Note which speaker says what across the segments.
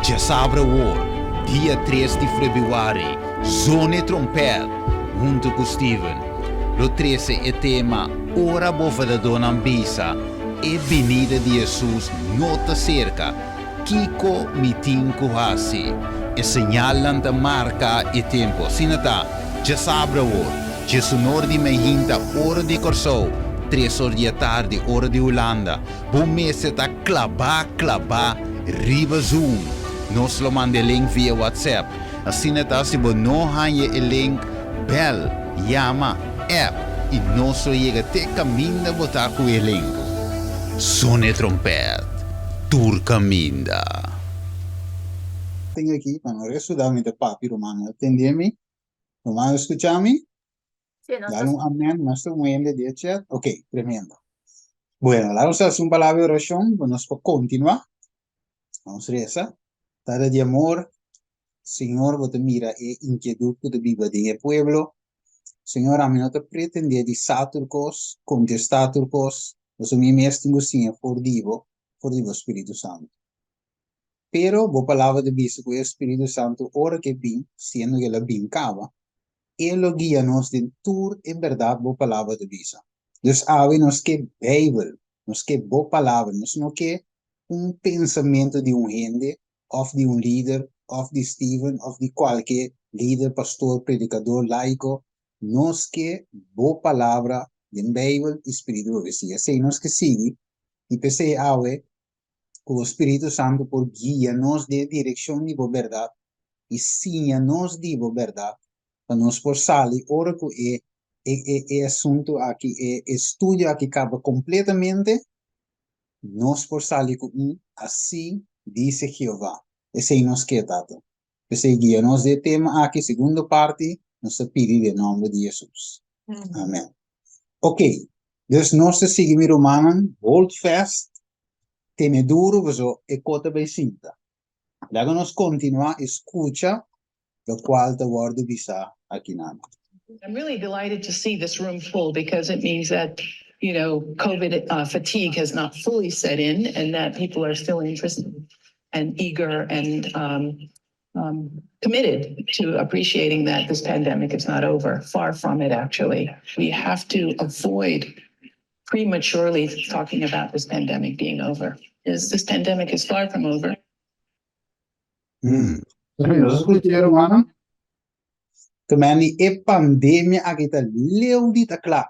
Speaker 1: Djasabra awor, dia tres di febrüari, Zone Trompèt huntu ku Steven lo trese e tema Ora Bofedadónan Bisa E Binida di Hesus No Ta Serka, Kiko Mi Tin Ku Hasi? E señalnan ta marka e tempu. Asina ta, djasabra awor, djesunor di meinta ora di Kòrsou, tres or di atardi ora di Hulanda. Bo mester ta klabá klabá riba Zoom. Nos lo manda e link via WhatsApp. Asina ta si bo no haña e link, bèl, yama, app i nos lo yega te kaminda bo ta ku e link. Sone trompèt tur kaminda.
Speaker 2: Tin aki pa no resuda mi ta papia ruman no tende mi ruman a skucha mi
Speaker 3: Sí, nos
Speaker 2: dale un amen nos ta un hende di e chat ok tremendo bueno laga nos hasi un palabra di orashon pa nos por kontinua nos resa Tata di amor Señor bo ta mira e inkietut ku ta biba den e pueblo Señor ami no ta pretende di sa tur kos kontesta tur kos pasobra mi mes tin ku siña for di bo for di bo Spiritu Santu. Pero bo palabra ta bisa ku e Spiritu Santu ora ku e bin, siendo ku el a bin kaba, e lo guia nos den tur e bèrdat bo palabra ta bisa. Dus awe nos ke Beibel, nos ke bo palabra, nos no ke un pensamentu di un hende òf di un lider òf di Steven òf di kualke lider, pastor, predikador, laiko, nos ke bo palabra den Beibel i Spiritu Profesia. Esei nos ke sigui i p'esei awe ku bo Spiritu Santu por guia nos den e direkshon di bo bèrdat i siña nos di bo bèrdat pa nos por sali ora ku e e e asuntu aki, e estudio aki kaba kompletamente, nos por sali ku un Así dise Jehová. Esei nos ke, Tata. P'esei guia nos den e tema aki, segundo parti, nos ta pidi den nòmber di Hesus. Amèn. Ok, dus nos ta sigui mi rumannan, hold fast, tene duru paso e ko ta bai sinta. Laga nos kontinuá i skucha lokual ta wòrdu bisá akinan.
Speaker 4: I'm really delighted to see this room full because it means that, you know, COVID fatigue has not fully set in and that people are still interested and eager and committed to appreciating that this pandemic is not over. Far from it, actually. We have to avoid prematurely talking about this pandemic being over. Is this pandemic is far from over.
Speaker 2: Nos a skucha, rumannan? Kemen e pandemia aki ta leu di ta kla.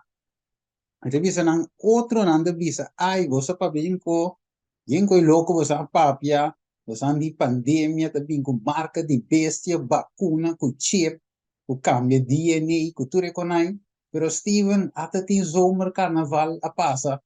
Speaker 2: Mi ta bisa nan otronan ta bisa, ai boso a papia yin ko, yin ko e loko boso a papia, boso a di pandemia ta bin ku marka di bestia, bakuna ku chip, ku kambia DNA, ku tur e konai. Pero Steven, ata tin zomer karnaval a pasa,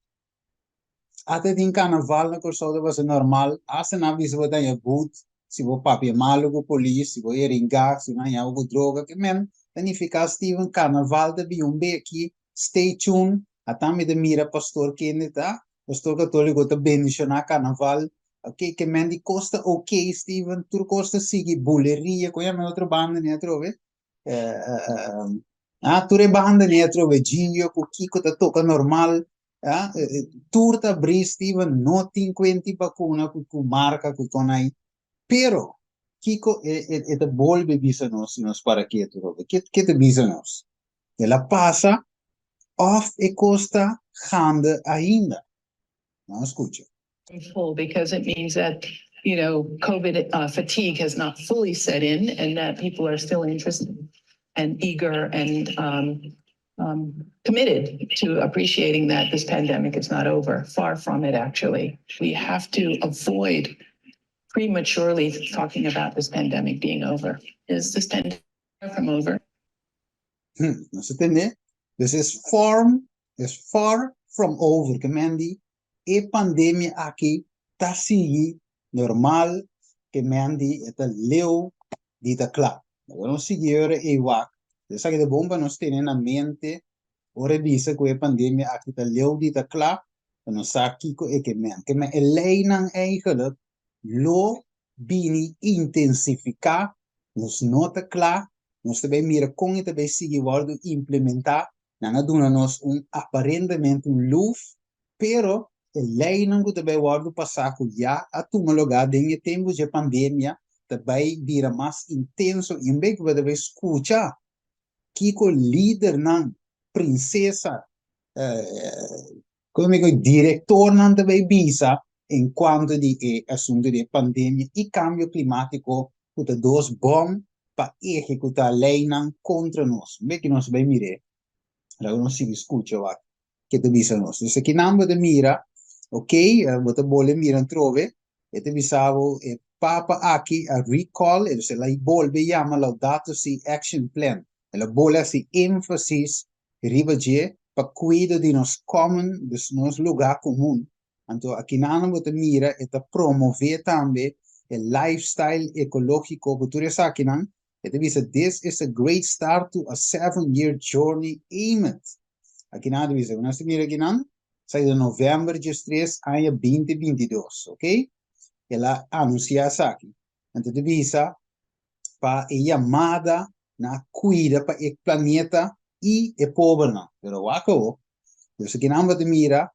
Speaker 2: Ata tin karnaval na Kòrsou ta pasa normal, asta nan a bisa bo ta haña but si bo papia malu ku polis, si bo heringá, si nan haña bo ku droga, ke men ta nifiká Steven karnaval ta bin un beki, stay tune, ata mi ta mira pastor kende ta, pastor katoliko ta bendishoná karnaval, ok ke men di kos ta ok Steven, tur kos ta sigui, buleria, kon yama e otro banda ni atrobe? Tur e banda ni atrobe, Gio ku Kiko ta toka normal, Ah, tur ta bri, Steven, no tin kuenti bakuna ku ku marka ku kon ai. Pero, kiko e, e, e ta bolbe bisa nos si nos para ketu, Robert? Ke, ke ta bisa nos? El a pasa òf e kos ta gaande ainda? Nos skucha.
Speaker 4: Full because it means that, you know, COVID fatigue has not fully set in and that people are still interested and eager and committed to appreciating that this pandemic is not over. Far from it, actually. We have to avoid prematurely talking about this pandemic being over. Is this pandemic from over?
Speaker 2: Nos a tende? This is form, is far from over. Ke men di e pandemia aki ta sigui normal, ke men di e ta leu di ta kla. Laga nos sigui ora ei wak. Esaki ta bon pa nos tene na mente ora e bisa ku e pandemia aki ta leu di ta kla, pa nos sa kiko e ke men. Ke men e leinan eigenlijk lo bini intensifiká, nos no ta kla, nos ta bai mira kon e ta bai sigui wòrdu implementá. Nan a duna nos un aparentemente un luf, pero. E leinan ku ta bai wòrdu pasá ku ya a tuma lugá den e tempu dje pandemia ta bai bira mas intenso i en bes ku bo ta bai skucha kiko lidernan, prinsesa, direktornan ta bai bisa en kuanto di e asuntu di e pandemia i kambio klimátiko ku ta dos bòm pa ehekutá leinan kontra nos. En bes ku nos bai mir'é, laga nos sigui skucha wak ke ta bisa nos. Dus akinan bo ta mira, ok, bo ta bolbe mira atrobe, e ta bisa bo e papa aki a recall, e dus el a bolbe yama Laudato Si Action Plan. El a bolbe hasi énfasis riba dje pa kuido di nos common, dus nos lugá komun. Anto akinan bo ta mira e ta promové tambe e lifestyle ekológiko ku tur esakinan. E ta bisa this is a great start to a 7-year journey aimed. Akinan ta bisa, nos ta mira akinan, esaki ta novèmber diestres aña binti 22, ok? El a anunsiá esaki. Anto ta bisa pa e yamada na kuida pa e planeta i e pobernan. Pero wak awo, dus akinan bo ta mira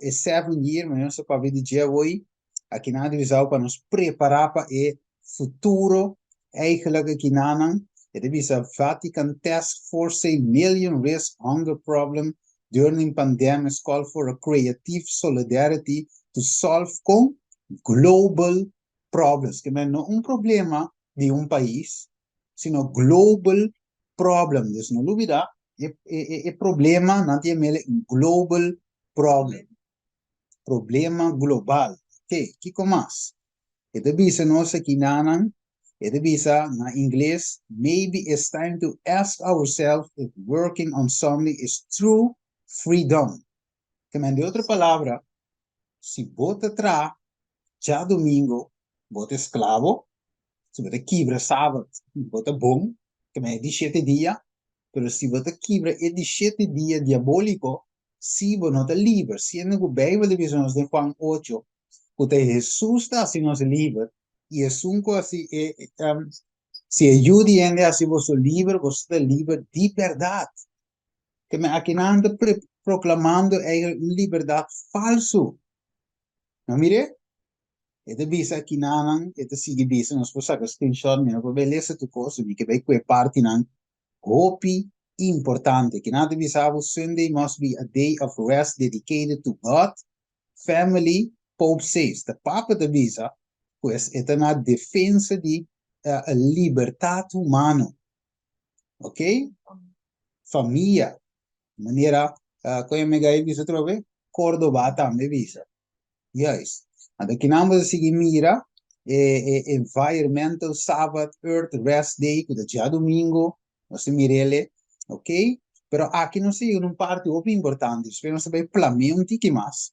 Speaker 2: e 7 year, manera nos ta papia di dje awoi, akinan ta bisa pa nos prepará pa e futuro. Eigenlijk akinanan e ta bisa Vatican Task Force say million risk hunger problem during pandemic, call for a creative solidarity to solve kon global problems. Ke men no un problema di un pais, sino global problem. Dus no lubida, e problema nan ta yam'é global problem. Problema global. Ok, kiko mas? E ta bisa nos akinanan, e ta bisa na ingles, "Maybe it's time to ask ourselves if working on Sunday is true freedom." Ke men, di otro palabra, si bo ta traha djadumingu, bo ta esklabo. Si bo ta kibra sabat, bo ta bon, ke men e di shete dia, pero si bo ta kibra e di shete dia diabóliko, si bo no ta liber, siendo ku Beibel ta bisa nos den Juan 8, ku ta Hesus ta hasi nos liber, i esun ku hasi e, si e Yu di hende hasi boso liber, boso ta liber di bèrdat. Ke men akinan ta proklamando eigenlijk un liberdat falsu. No mir'é? E ta bisa akinanan, e ta sigui bisa, nos por saka screenshot, mi no por bai lesa tur kos, mi ke bai ku e partinan hopi importante. Kinan ta bisa bo Sunday must be a day of rest dedicated to God, family, Pope says. Ta Papa ta bisa, pues e ta na defensa di libertat humano. Ok? Famia. Manera, kon e mega e bisa atrobe? Cordoba tambe bisa. Juist. Anto kinan bo ta sigui mira e Environmental Sabbath Earth Rest Day ku ta djadumingu, nos ta mir'el, ok? Pero aki nos ta yega na un parti hopi importante, despues nos ta bai plam'é un tiki mas.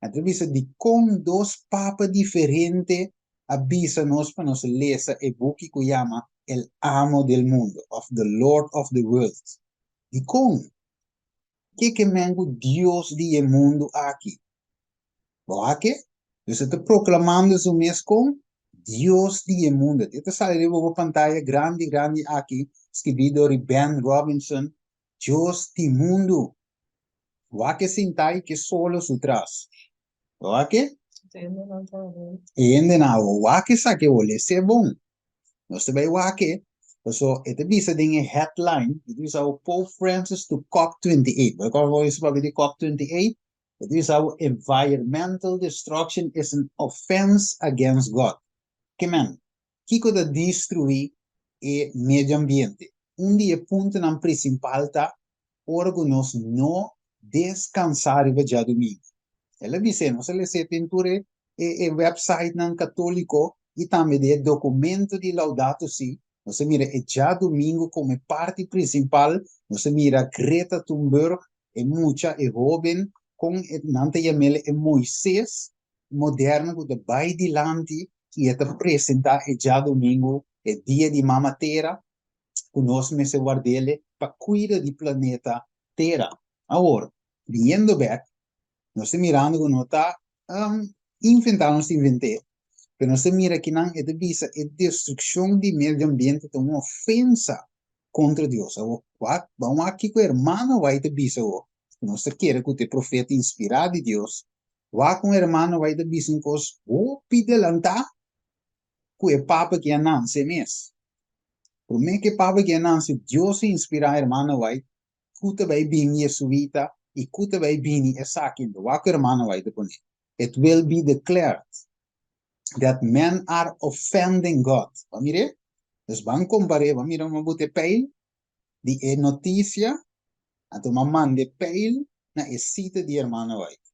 Speaker 2: Anto ta bisa dikon dos papa diferente a bisa nos pa nos lesa e buki ku yama El Amo del Mundo òf The Lord of the World. Dikon? Ke ke men ku Dios di e mundu aki? Bo a ke? Dus e ta proklamando su mes kon Dios di e mundu. E ta sali riba bo pantaya grandi grandi aki, skibí dor di Ben Robinson, Dios di mundu. Wak e sintá i ke solo su tras. Bo a ke? E hendenan awo wak esaki awor, lesa e bon. Nos ta bai wak e, paso e ta bisa den e headline, e ta bisa awo Pope Francis to COP28. Bo a kòrda bo papia di COP28? E ta bisa awo environmental destruction is an offense against God. Ke men? Kiko ta destruí e medio ambiente? Un di e puntonan prinsipal ta ora ku nos no deskansá riba djadumingu. El a bis'é, nos a les'é den tur e e websitenan katóliko i tambe den e dokumento di Laudato Si, nos a mira e djadumingu komo e parti prinsipal, nos a mira Greta Thunberg, e mucha, e hóben, kon nan ta yam'el e Moises moderno ku ta bai dilanti i e ta presentá e djadumingu, e dia di Mama Tera, ku nos mester ward'el pa kuida di planeta Tera. Awor, biniendo bèk, nos ta mirando ku no ta inventá, nos ta invent'é, pero nos ta mira kinan e ta bisa e destrukshon di medio ambiente ta un ofensa kontra Dios. Awor, wak, ban wak kiko hermano White ta bisa awor, ku nos ta kere ku ta e profeta inspirá di Dios. Wak un hermano bai ta bisa un kos hopi delantá ku e papa ki a nanse mes. Promé ku e papa ki a nanse, Dios a inspirá hermano White ku ta bai bini Jesuita i ku ta bai bini esaki. Wak ku hermano White ta pone, It will be declared that men are offending God. Bo a mir'é? Dus ban kompar'é, bo a mira un bo te peil di e notisia, anto m'a manda e peil na e sita di hermano White.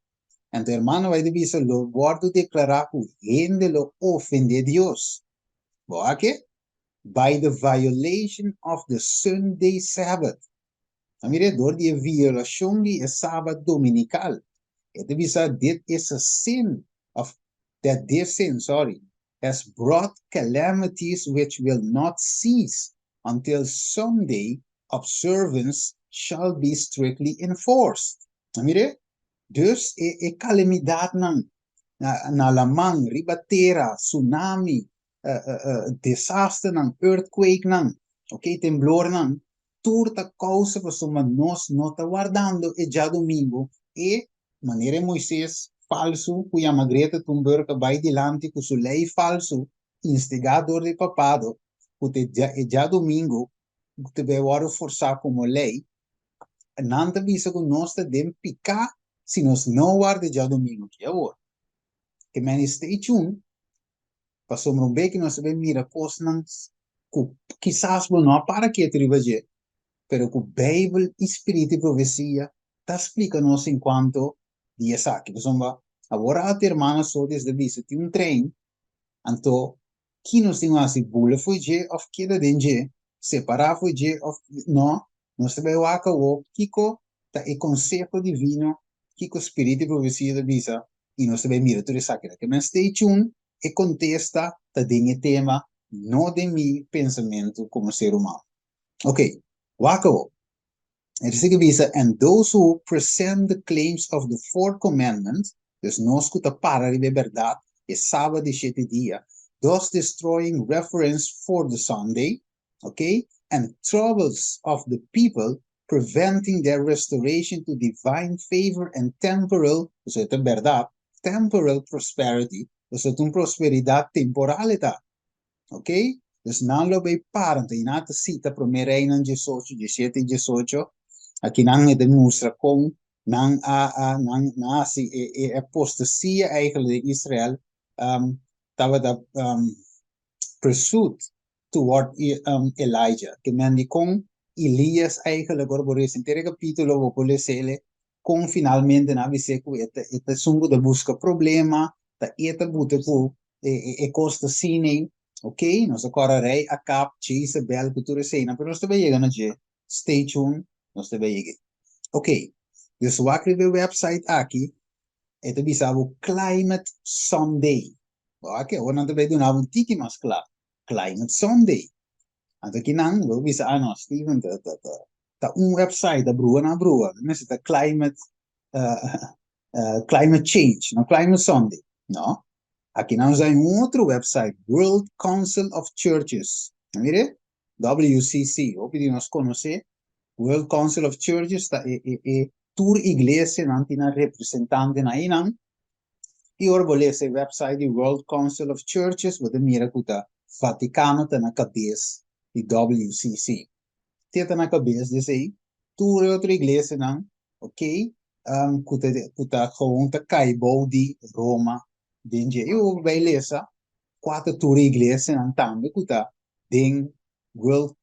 Speaker 2: Anto hermano White a bisa lo wòrdu deklará ku hende lo ofendé Dios. Bo a ke? By the violation of the Sunday Sabbath. A mira dor di e violashon di e Sabat dominikal. E ta bisa dit is a sin of that this sin, sorry, has brought calamities which will not cease until Sunday observance shall be strictly enforced. A mira? Dus e e kalamidatnan na na laman, riba tera, tsunami, desasternan, earthquakenan, ok, temblornan, tur ta kousa pasobra nos no ta wardando e djadumingu e manera e Moises falsu ku yama Greta Thunberg a bai dilanti ku su lei falsu instigá dor di papado ku ta e djadumingu ku ta bai wòrdu forsá komo lei, nan ta bisa ku nos ta den piká si nos no warda e djadumingu ki awor. Ke meni stay tuned pasobra un bes ku nos ta bai mira kosnan ku kisas bo no a para ketu riba dje, pero ku Beibel i spiritu di profesia ta splika nos enkuanto di esaki. Pasobra awor ati hermano Sotis ta bisa tin un trein, anto ki nos tin ku hasi? Bula fo'i dje òf keda den dje? Separá fo'i dje òf no? Nos ta bai wak awor kiko ta e konseho divino, kiko spiritu di profesia ta bisa i nos ta bai mira tur esakinan. Ke men stay tuned, e kontesta ta den e tema, no den mi pensamentu komo ser humano. Ok, wak awor. E ta sigui bisa, And those who present the claims of the fourth commandment, dus nos ku ta para riba e bèrdat, e Sabat di shete dia, thus destroying reference for the Sunday, ok, and troubles of the people, preventing their restoration to divine favor and temporal, pasobra e ta bèrdat, temporal prosperity, pasobra ta un prosperidat temporal e ta. Ok, dus nan lo bay para, anto nan ta cita Prome Reinan diesocho, diesshete i diesocho, aki nan e ta mustra con nan a a nan nan a haci e e apostasia eigenlijk den Israel um tabata um pursuit toward Elijah, ke men di con Elias eigenlijk ora bo resa henter e capitulo bo por lesele kon finalmente nan a bis'é ku e ta e ta esun ku ta buska problema, ta e ta buta ku e e e kos ta asina ei, ok, nos a kòrda rei Akab, Jezebel ku tur eseinan, pero nos ta bai yega na dje, stay tuned, nos ta bai yega. Ok, dus wak riba e website aki, e ta bisa bo Climate Sunday, ok, awor nan ta bai duna bo un tiki mas kla, Climate Sunday, anto kinan bo bisa, ah no, Steven ta ta ta ta un website ta brua na brua, ta mester ta climate climate change, no climate Sunday, no. Aki nan usa un otro website, World Council of Churches, a mira? WCC, hopi di nos conoce, World Council of Churches ta e e e tur iglesianan tin nan representantenan einan, i ora bo lesa e website di World Council of Churches bo ta mira cu ta Vaticano ta na cabes di WCC. Te ta na kabes di esei, tur e otro iglesianan, ok, ku ta ku ta gewoon ta kai bou di Roma den dje. I bo bai lesa kua ta tur e iglesianan tambe ku ta den World,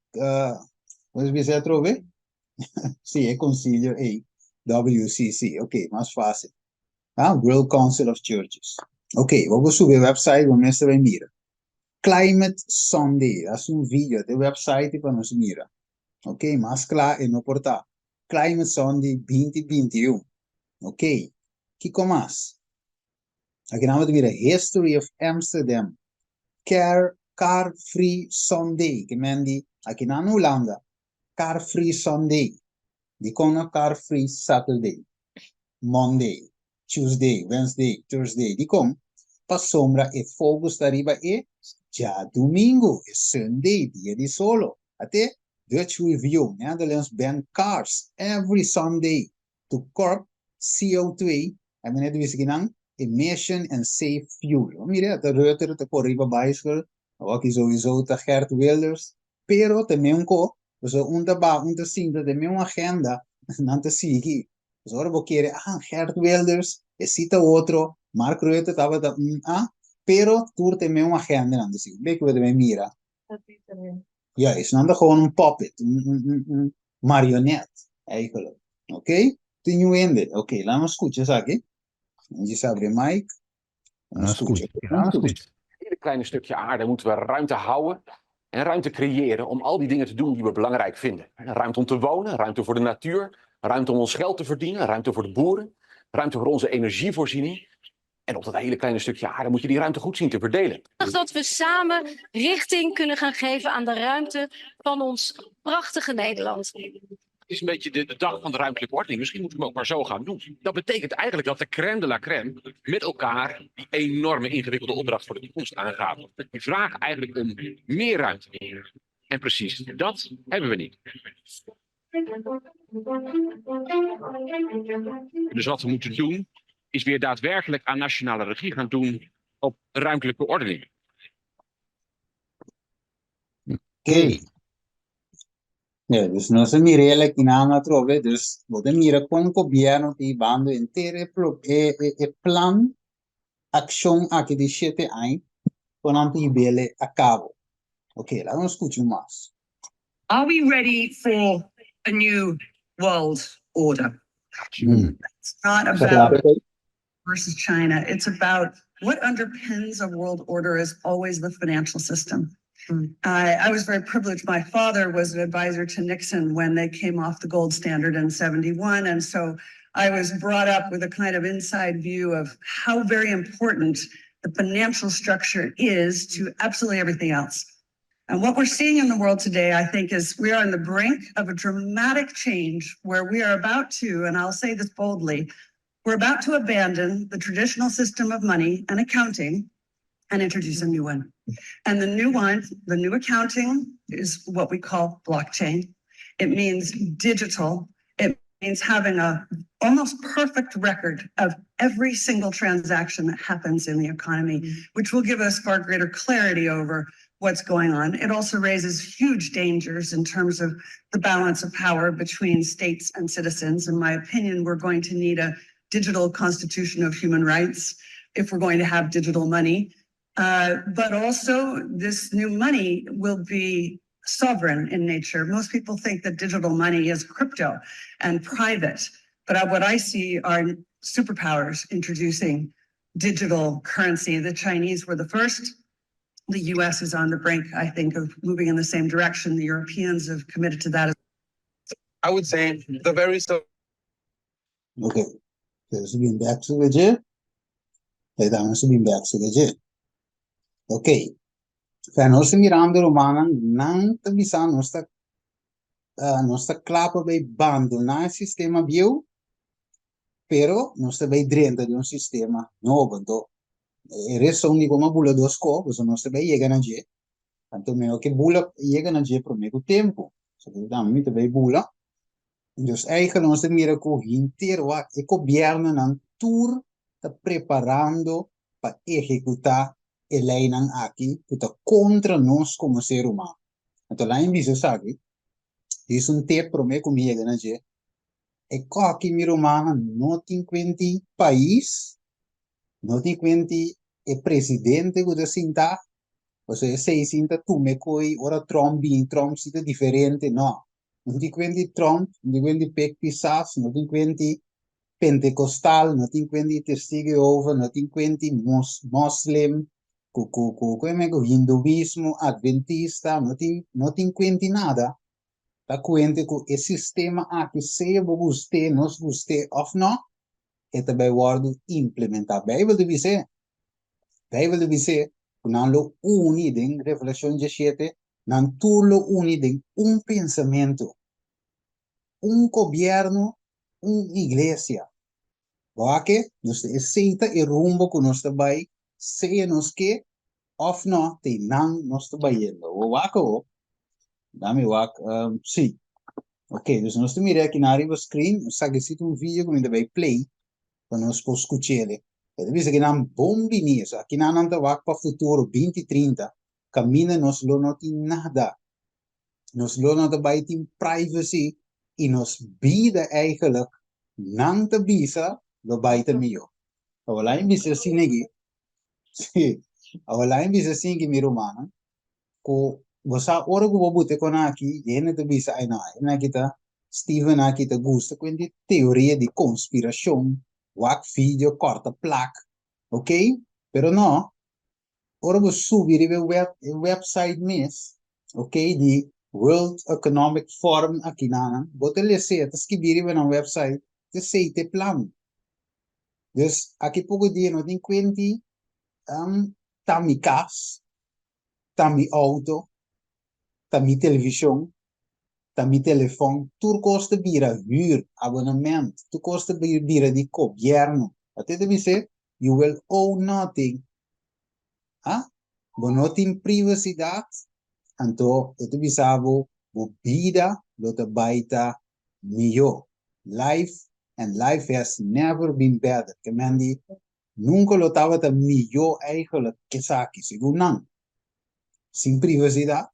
Speaker 2: bo bisa atrobe? Si, e konsilio ei, WCC, ok, mas fásil. Ah, World Council of Churches. Ok, bo por subi e website, bo mes ta bai mira. Climate Sunday, hasi un video te website pa nos mira. Ok, mas kla e no por ta. Climate Sunday 2021. Ok, kiko mas? Aki nan bo ta mira History of Amsterdam, Car, Car Free Sunday, ke men di aki nan na Hulanda, Car Free Sunday. Dikon no Car Free Saturday, Monday, Tuesday, Wednesday, Thursday? Dikon? Pasobra e focus ta riba e djadumingu, e Sunday, dia di solo. Ate Dutch Review, Netherlands ban cars every Sunday to curb CO2, a mene ta bisa kinan? Emission and Safe Fuel. Bo mira, ta Rutte ta kore riba bicycle, awor aki sowieso ta Geert Wilders, pero ta meun ko, pasobra un ta baha, un ta sinta, ta meun agenda nan ta sigui. Pasobra ora bo kere, ah, Geert Wilders, e si ta otro, Mark Rutte tabata un, ah, pero tur ta e meun agenda nan ta sigui. Bek bo ta bay mira. Juist, nan ta gewoon un puppet, un, un, un, un marionet, eigenlijk. Ok? Tin yu hende. Ok, laat nos scucha esaki. Nos abri mic. Nos scucha.
Speaker 1: Nos scucha.
Speaker 3: Hele kleine stukje aarde moeten we ruimte houden en ruimte creëren om al die dingen te doen die we belangrijk vinden. Ruimte om te wonen, ruimte voor de natuur, ruimte om ons geld te verdienen, ruimte voor de boeren, ruimte voor onze energievoorziening. En op dat hele kleine stukje aarde moet je die ruimte goed zien te verdelen.
Speaker 5: Dat we samen richting kunnen gaan geven aan de ruimte van ons prachtige Nederland.
Speaker 3: Het is een beetje de, de dag van de ruimtelijke ordening. Misschien moeten we hem ook maar zo gaan doen. Dat betekent eigenlijk dat de crème de la crème met elkaar die enorme ingewikkelde opdracht voor de toekomst aangaat. Die vraag eigenlijk om meer ruimte. En precies dat hebben we niet. Dus wat we moeten doen, is weer daadwerkelijk aan nationale regie gaan doen op ruimtelijke ordening.
Speaker 2: Oké. Ja, dus nos a mira el aki nan atrobe, dus bo ta mira kon gobierno ta hibando henter e pro e e e plan akshon aki di shete aña kon nan ta hib'el a kabo. Oké, laga nos skucha un mas.
Speaker 6: Are we ready for a new world order? It's not about versus China. It's about what underpins a world order is always the financial system. I, I was very privileged. My father was an advisor to Nixon when they came off the gold standard in 71. And so I was brought up with a kind of inside view of how very important the financial structure is to absolutely everything else. And what we're seeing in the world today, I think, is we are on the brink of a dramatic change where we are about to, and I'll say this boldly, we're about to abandon the traditional system of money and accounting and introduce a new one. And the new one, the new accounting is what we call blockchain. It means digital. It means having a almost perfect record of every single transaction that happens in the economy, which will give us far greater clarity over what's going on. It also raises huge dangers in terms of the balance of power between states and citizens. In my opinion, we're going to need a digital constitution of human rights if we're going to have digital money. But also, this new money will be sovereign in nature. Most people think that digital money is crypto and private, but what I see are superpowers introducing digital currency. The Chinese were the first. The US is on the brink, I think, of moving in the same direction. The Europeans have committed to that.
Speaker 7: I would say the very
Speaker 2: Ok, nos bin bek su dje. Ei dan nos bin bek su dje. Ok, Fe nos ta mirando rumannan, nan ta bisa nos ta uh, nos ta kla pa bay bandoná e sistema bieu, pero nos ta bay drenta den un sistema nobo. Anto, e reson di como a bula dos ko, pasobra nos ta bay yega na dje. Anto mehor ke bula yega na dje prome ku tempu. So, mi ta bay bula. Dus eigenlijk nos ta mira ku henter wak e gobièrnunan tur ta preparando pa ehekutá e leinan aki ku ta kontra nos komo ser humano. Anto laat mi bisa esaki, dis un tip promé ku mi yega na dje, e kòki mi rumannan no tin kuenti pais, no tin kuenti e presidente ku ta sintá, pasobra esei sin ta tuma e koi ora Trump bini, Trump si ta diferente, no. No tin kuenti Trump, no tin kuenti Pek Pisas, no tin kuenti Pentecostal, no tin kuenti Testigo Jehovah, no tin kuenti mos moslim, ku ku ku ku hinduismo, adventista, no tin no tin kuenti nada. Ta kuenti ku e sistema aki sea bo gust'é, nos gust'é òf no, e ta bai wòrdu implementá. Beibel ta bis'é, Beibel ta bis'é ku nan lo uni den Revelashon diesshete Nan tur lo uni den un pensamentu, un gobièrnu, un iglesia. Bo a ke? Nos ta esei ta e rumbo ku nos ta bai, sea nos ke òf nò, te nan nos ta bayendo. Bo wak awo? Dami wak. Sí. Ok, dus nos ta mira aki nan riba screen. Nos sa ke si ta un video ku mi ta bai play pa nos por skuch'el. E ta bisa kinan bon bini, so akinan nan ta wak pa futuro binti trinta, kaminda nos lo no tin nada. Nos lo no ta bai tin privacy i nos bida eigenlijk nan ta bisa lo bai ta mihó. Awor laña bisa asina aki, sí, awor laña bisa asina aki mi rumannan, ku bo sa ora ku bo buta e kon aki, hende ta bisa ai no, hende aki ta, Steven aki ta gusta ku hende teoria di konspirashon, wak video, kòrta plak, ok, pero no, ora bo subi riba e web, e website mes, ok, di World Economic Forum akinanan, bo ta lesa, ta skibi riba nan website, esei ta e plan. Dus aki poko dia no tin kuenti ta mi kas, ta mi outo, ta mi televishon, ta mi telefòn, tur kos ta bira hür, abonament, tur kos ta bira di gobièrnu. Ate ta bis'é, you will owe nothing. Ha? Bo no tin privasidat, anto e ta bisa bo, bo bida lo ta bai ta mihó. Life and life has never been better. Ke men di, Nunca lo tabata mihó eigenlijk k'esaki, segun nan. Sin privacidad,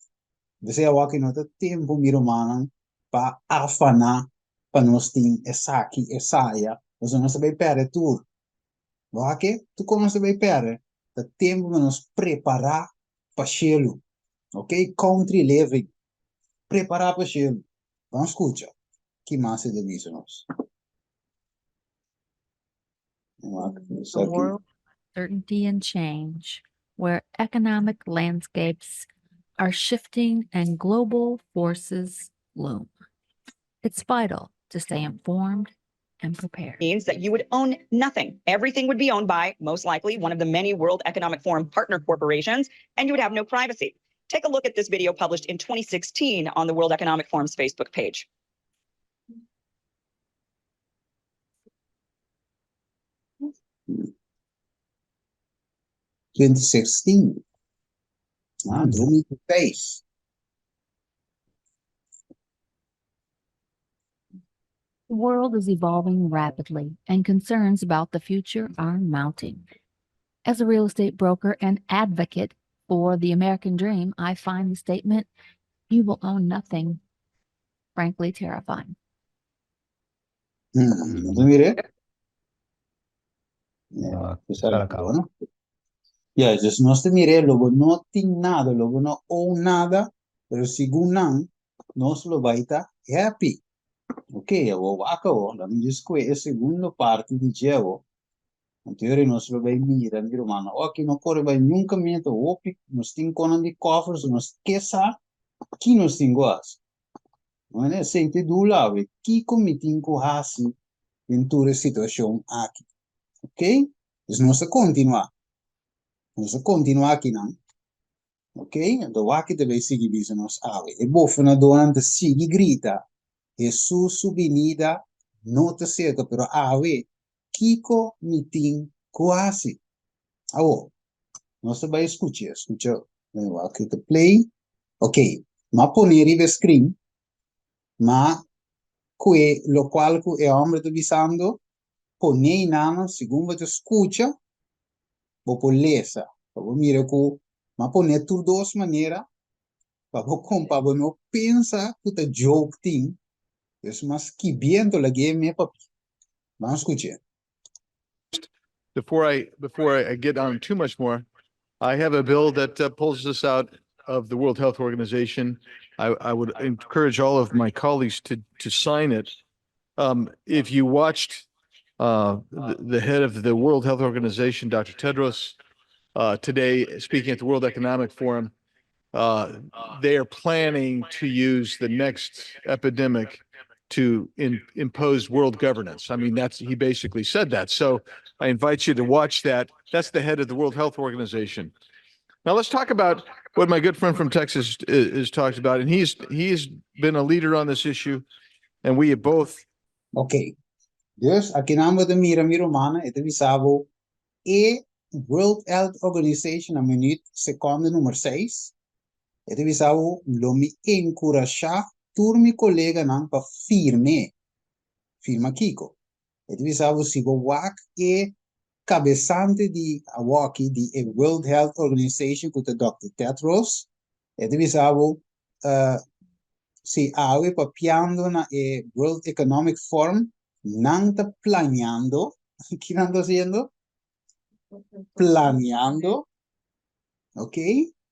Speaker 2: P'esei awaki no ta tempu, mi rumannan, pa afaná pa nos tin esaki, esaya, pasobra nos ta bai pèrdè tur. Bo a ke? Tur kos nos ta bai pèrdè. Ta tempu pa nos prepará pa shelu. Ok? Country living. Prepará pa shelu. Ban skucha ki mas e ta bisa nos.
Speaker 8: A world of uncertainty and change, where economic landscapes are shifting and global forces loom. It's vital to stay informed and prepared.
Speaker 9: Means that you would own nothing. Everything would be owned by, most likely, one of the many World Economic Forum partner corporations, and you would have no privacy. Take a look at this video published in 2016 on the World Economic Forum's Facebook page.
Speaker 2: 2016. Ah, 2006.
Speaker 8: The world is evolving rapidly and concerns about the future are mounting. As a real estate broker and advocate for the American dream, I find the statement, you will own nothing, frankly terrifying.
Speaker 2: No ta mir'é? Ja, esaki ta bueno. Ja, dus nos ta mir'é lo bo no tin nada, lo bo no own nada, pero segun nan nos lo bai ta happy. Ok, awor wak awor, laat mi djis kue e segundo parti di dje awor. Anto yori nos lo bai mira, mi rumannan, oki no kore bai nunka meta hopi, nos tin konan di kòfer, so nos ke sa ki nos tin ku hasi. Bueno, esei ta e dul awe. Kiko mi tin ku hasi den tur e situashon aki? Ok? Dus nos ta kontinuá. Nos ta kontinuá akinan. Ok? Anto wak ta bai sigui bisa nos awe. E bofonadónan ta sigui grita, Hesus su binida no ta serka, pero awe, kiko mi tin ku hasi? Awor, nos ta bai skucha, skucha, wak ta play. Ok, m'a pone riba e screen, ma ku e lokual ku e hòmber ta bisando, pone einan segun bo ta skucha, bo por lesa, pa bo mira ku m'a pone tur dos manera pa bo kon pa bo no pensa ku ta joke tin, es mas skibiendo lag'é me papia. Ban skuch'é.
Speaker 10: Before I before I get on too much more, I have a bill that uh, pulls us out of the World Health Organization. I, I would encourage all of my colleagues to to sign it. Um, if you watched uh, the, the head of the World Health Organization, Dr. Tedros, uh, today speaking at the World Economic Forum, uh, they are planning to use the next epidemic to in, impose world governance. I mean, that's he basically said that. So I invite you to watch that. That's the head of the World Health Organization. Now let's talk about what my good friend from Texas is, talked about, and he's he's been a leader on this issue, and we have both.
Speaker 2: Okay. Dus akinan bo ta mira mi rumannan e ta bisa bo e World Health Organization na minuut sekonde number seis e ta bisa bo lo mi enkurashá tur mi koleganan pa firm'é. Firma kiko? E ta bisa bo si bo wak e. kabesante di awoki di e World Health Organization ku ta Dòkter Tedros, e ta bisa bo si awe papiando na e World Economic Forum nan ta planeando, ki nan ta hasiendo? Planeando, ok,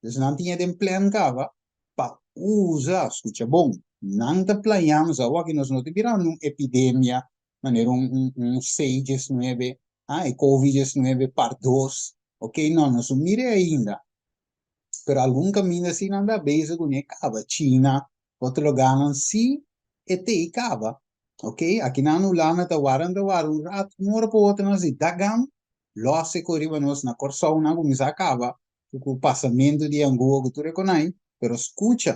Speaker 2: dus nan tin e den plan kaba pa usa, skucha bon, nan ta planeando, so awoki nos no ta birando un epidemia manera un un C diesnuebe, ah, e Covid diesnuebe part dos, ok, no, nos no mira ainda, pero algun kaminda si nan ta bezig kuné kaba, China, otro lugarnan si e tei kaba, ok, aki nan Hulanda ta wara nan ta wara un rato, un ora pa otro nan si dagan lòs e kos riba nos, na Kòrsou nan a kuminsá kaba ku pasamentu di angua ku tur e konai, pero skucha,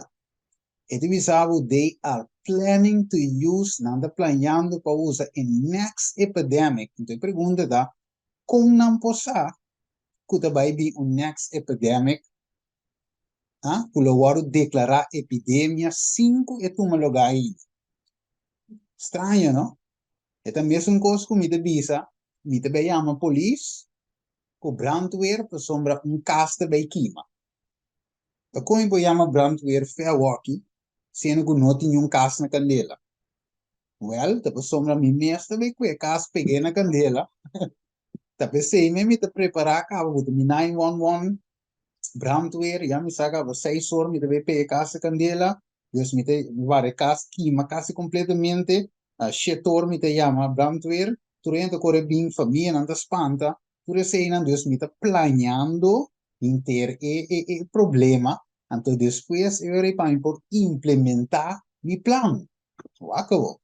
Speaker 2: E ta bisa bo they are planning to use, nan ta planeando pa usa e next epidemic. Enton e pregunta ta, kon nan por sa ku ta bai bin un next epidemic, ah, ku lo wòrdu deklará epidemia sin ku e tuma lugá ainda? Straño, no? E ta mesun kos ku mi ta bisa, mi ta bai yama polis ku brandweer pasobra un kas ta bai kima. Ta kon bo yama brandweer fe awoki siendo ku no tin niun kas na kandela? Wèl, ta pasobra mi mes ta bai kue kas peg'é na kandela. Ta p'esei mi mi ta prepará kaba ku ta mi 911 brandweer, ya mi sa kaba seis or mi ta bai pega e kas na kandela, dus mi ta wara e kas kima kasi kompletamente, shete or mi ta yama brandweer, tur hende ta kore bin, famianan ta spanta, tur eseinan, dus mi ta planeando henter e e e problema, anto despues e ora ei pa mi por implementá mi plan. Wak awor.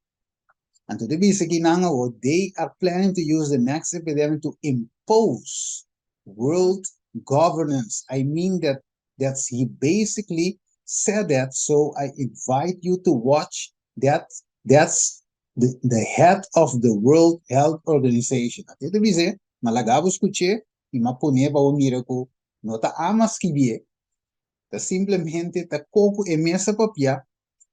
Speaker 2: Anto ta bisa ki nan awor, they are planning to use the next epidemic to impose world governance. I mean that that's he basically said that, so I invite you to watch that, that's the the head of the World Health Organization. Ate ta bisa, ma laga bo skuch'é i m'a pon'é pa bo mira ku no ta ama skibié, ta simplemente ta ko ku e mes a papia,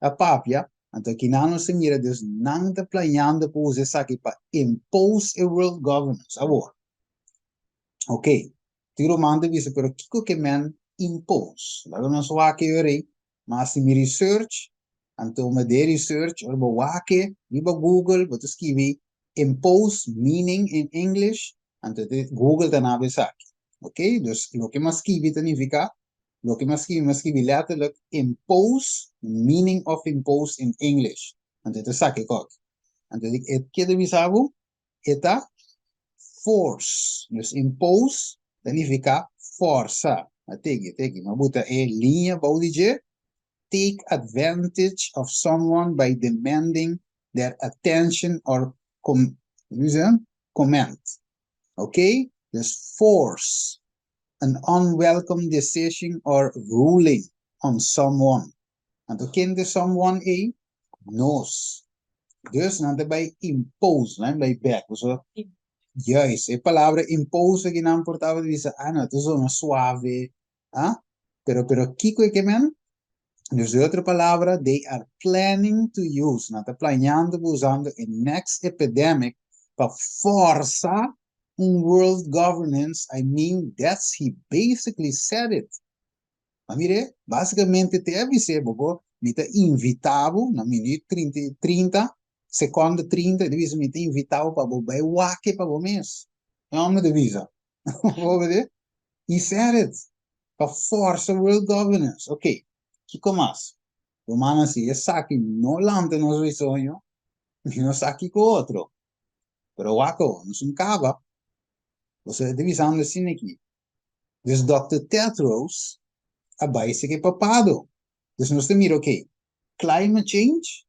Speaker 2: a papia, anto kinan nos ta mira dus nan ta planeando pa usa esaki pa impose e world governance. Awor, ok, tin ruman ta bisa pero kiko ke men impose? Laga nos wak e ora ei, m'a hasi mi research, anto m'a de research, ora bo wak e riba Google bo ta skibi impose meaning in English, Anto te Google ta naba esaki. Ok, dus loke m'a skibi ta nifiká, loke m'a skibi, m'a skibi letterlijk impose, meaning of impose in English. Anto e ta saka e kòt. Anto di e ke ta bisa bo, e ta force. Dus impose ta nifiká fòrsa. A teki, a teki. M'a buta e liña bou di dje, take advantage of someone by demanding their attention or com, comment. Ok? Dus force an unwelcome decision or ruling on someone. Anto ken ta someone ei? Nos. Dus nan ta bai impose, nan bai bek. Pasobra juist e palabra impose aki nan por tabata bisa, ah no, ta zona suave, ah, pero pero kiko e ke men? Dus di otro palabra, they are planning to use, nan ta planeando pa usando e next epidemic pa forsa un world governance, I mean that's he basically said it. Ma mire, basicamente te a bis'é bo bo, mi ta invita bo na minuut trinta i trinta, seconde trinta, e ta bisa mi ta invita bo pa bo bai wak pa bo mes. E homber ta bisa. Bo wede? He said it. Pa forsa world governance. Ok, kiko mas? Rumannan, si esaki no lanta nos bisoño, mi no sa kiko otro. Pero wak awo, nos un kaba. Boso ta bisando asina aki. Dus Dòkter Tedros a bai seke papado. Dus nos ta mira, ok, climate change,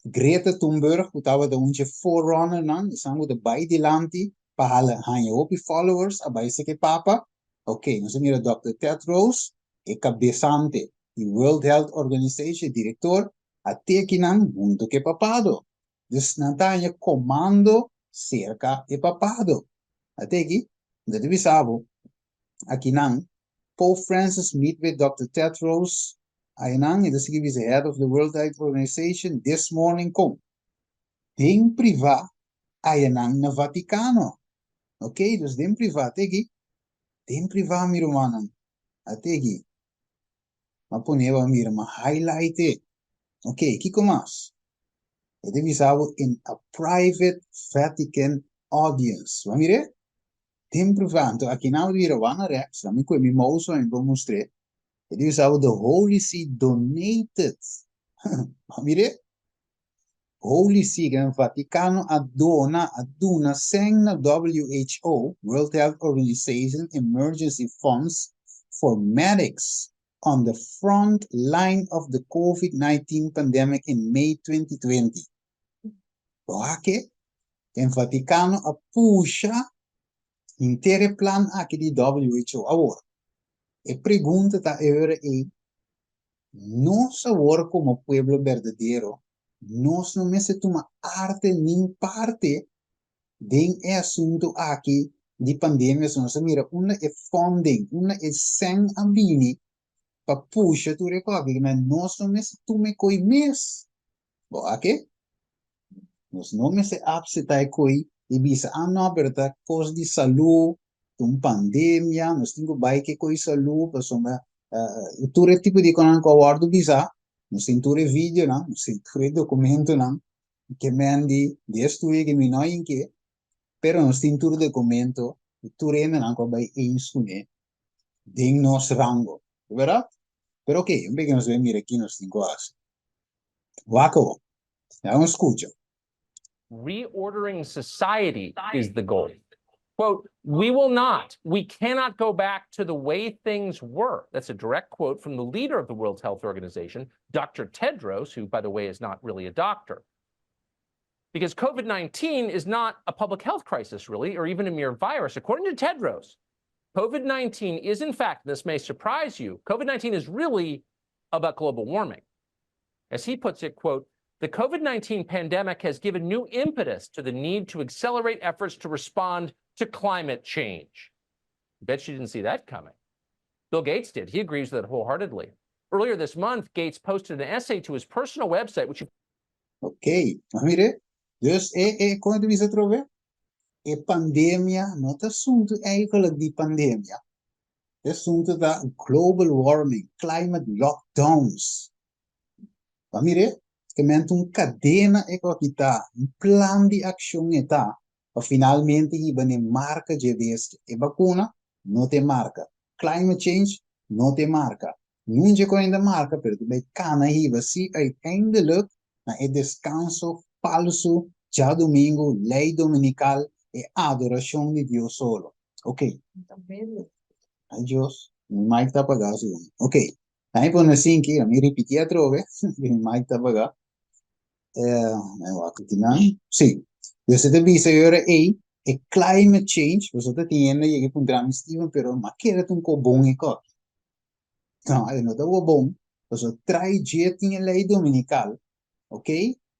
Speaker 2: Greta Thunberg ku tabata un dje forerunnernan, esnan ku ta bai dilanti pa hala haña hopi followers a bai seke papa. Ok, nos a mira Dòkter Tedros, e kabesante di World Health Organization, e direktor, a teki nan huntu ku e papado. Dus nan ta haña komando serka e papado. A teki, mi ta bisa bo, akinan, Pope Francis meet with Dòkter Tedros Ayanan e ta sigui bisa head of the World Health Organization this morning kon den priva ayanan na Vaticano. Ok, dus den privá, te aki. Den privá, mi rumannan. Ate aki. M'a pone bo a mira, m'a highlight e. Ok, kiko mas? E ta bisa bo in a private Vatican audience. Bo a mira e? Den privá. Anto akinan bo ta mira wan na rechts, mi kue mi mouse pa mi por mustr'é. E ta bisa bo the Holy See donated. Bo a mira e? Holy See, ke Vaticano a dona, a duna sèn na WHO, World Health Organization, Emergency Funds for Medics on the Front Line of the Covid-19 Pandemic in May 2020. Bo a ke? Ken Vaticano a pusha henter e plan aki di WHO. Awor, e pregunta ta e ora ei, Nos awor komo pueblo berdadero, nos no mester tuma arte nin parte den e asuntu aki di pandemia, so nos a mira unda e funding, unda e sèn a bini pa pusha tur e kos aki, nos no mester tuma e koi mes. Bo a ke? Nos no mester apseta e koi i bisa, ah no, pero ta kos di salú, ta un pandemia, nos tin ku bai ke koi salú pasobra tur e tipo di konan ku a wòrdu bisa, nos tin tur e videonan, nos tin tur e dokumentonan, ke men di di e studio ke mi no hinke, pero nos tin tur dokumento di tur hendenan ku a bai eens kuné den nos rango, bèrdat? Pero oke, un beke nos bai mira ki nos tin ku hasi. Wak awor. Laga nos skucha.
Speaker 11: Reordering society is the goal. Quote, we will not, we cannot go back to the way things were. That's a direct quote from the leader of the World Health Organization, Dr. Tedros, who, by the way, is not really a doctor. Because COVID 19 is not a public health crisis, really, or even a mere virus. According to Tedros, COVID 19 is, in fact, this may surprise you, COVID 19 is really about global warming. As he puts it, quote, the COVID 19 pandemic has given new impetus to the need to accelerate efforts to respond to climate change. Bet you didn't see that coming. Bill Gates did. He agrees with it wholeheartedly. Earlier this month, Gates posted an essay to his personal website, which
Speaker 2: Ok, a mira. Dus e e kon e ta bisa atrobe? E pandemia no ta asuntu eigenlijk di pandemia. E asuntu ta global warming, climate lockdowns. Bo a mira? Ke mente un kadena e ku aki ta, un plan di akshon e ta pa finalmente hiba n'e marka dje bestia. E bakuna no ta e marka, climate change no ta e marka. Niun dje ku ainda marka, pero ta bai kana hiba si uiteindelijk na e deskanso falsu djadumingu, lei dominikal, e adorashon di Dios solo. Ok. Ay Dios, mi mic ta apagá segun. Ok. Ami pone asin ki, ami ripití atrobe, mi mic ta apagá. Eh, mi wak aki nan. Sí. Dus e ta bisa e ora ei, e climate change, boso ta tin hende yega i puntra mi, Steven, pero m'a kere ta un ko bon e koki. No, e no ta un ko bon, pasobra trai dje tin e lei dominikal, ok?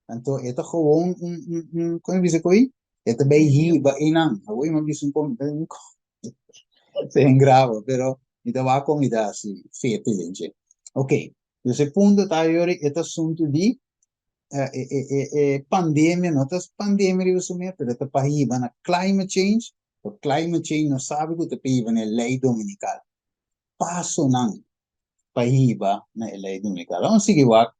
Speaker 2: Anto e ta gewoon un, un, un, kon e bisa koe? E ta bay hiba einan. Awor mi a bisa un kon, un kon, se grava, pero mi ta wak kon mi ta hasi fete den dje. Ok, dus e punto ta yori e ta asuntu di e, e, e, e pandemia, no ta pandemia riba su mes, pero ta pa hiba na climate change, pero climate change no sabi ku ta pa hiba na e lei dominikal. Pasonan pa hiba na e lei dominikal. Vamos sigui wak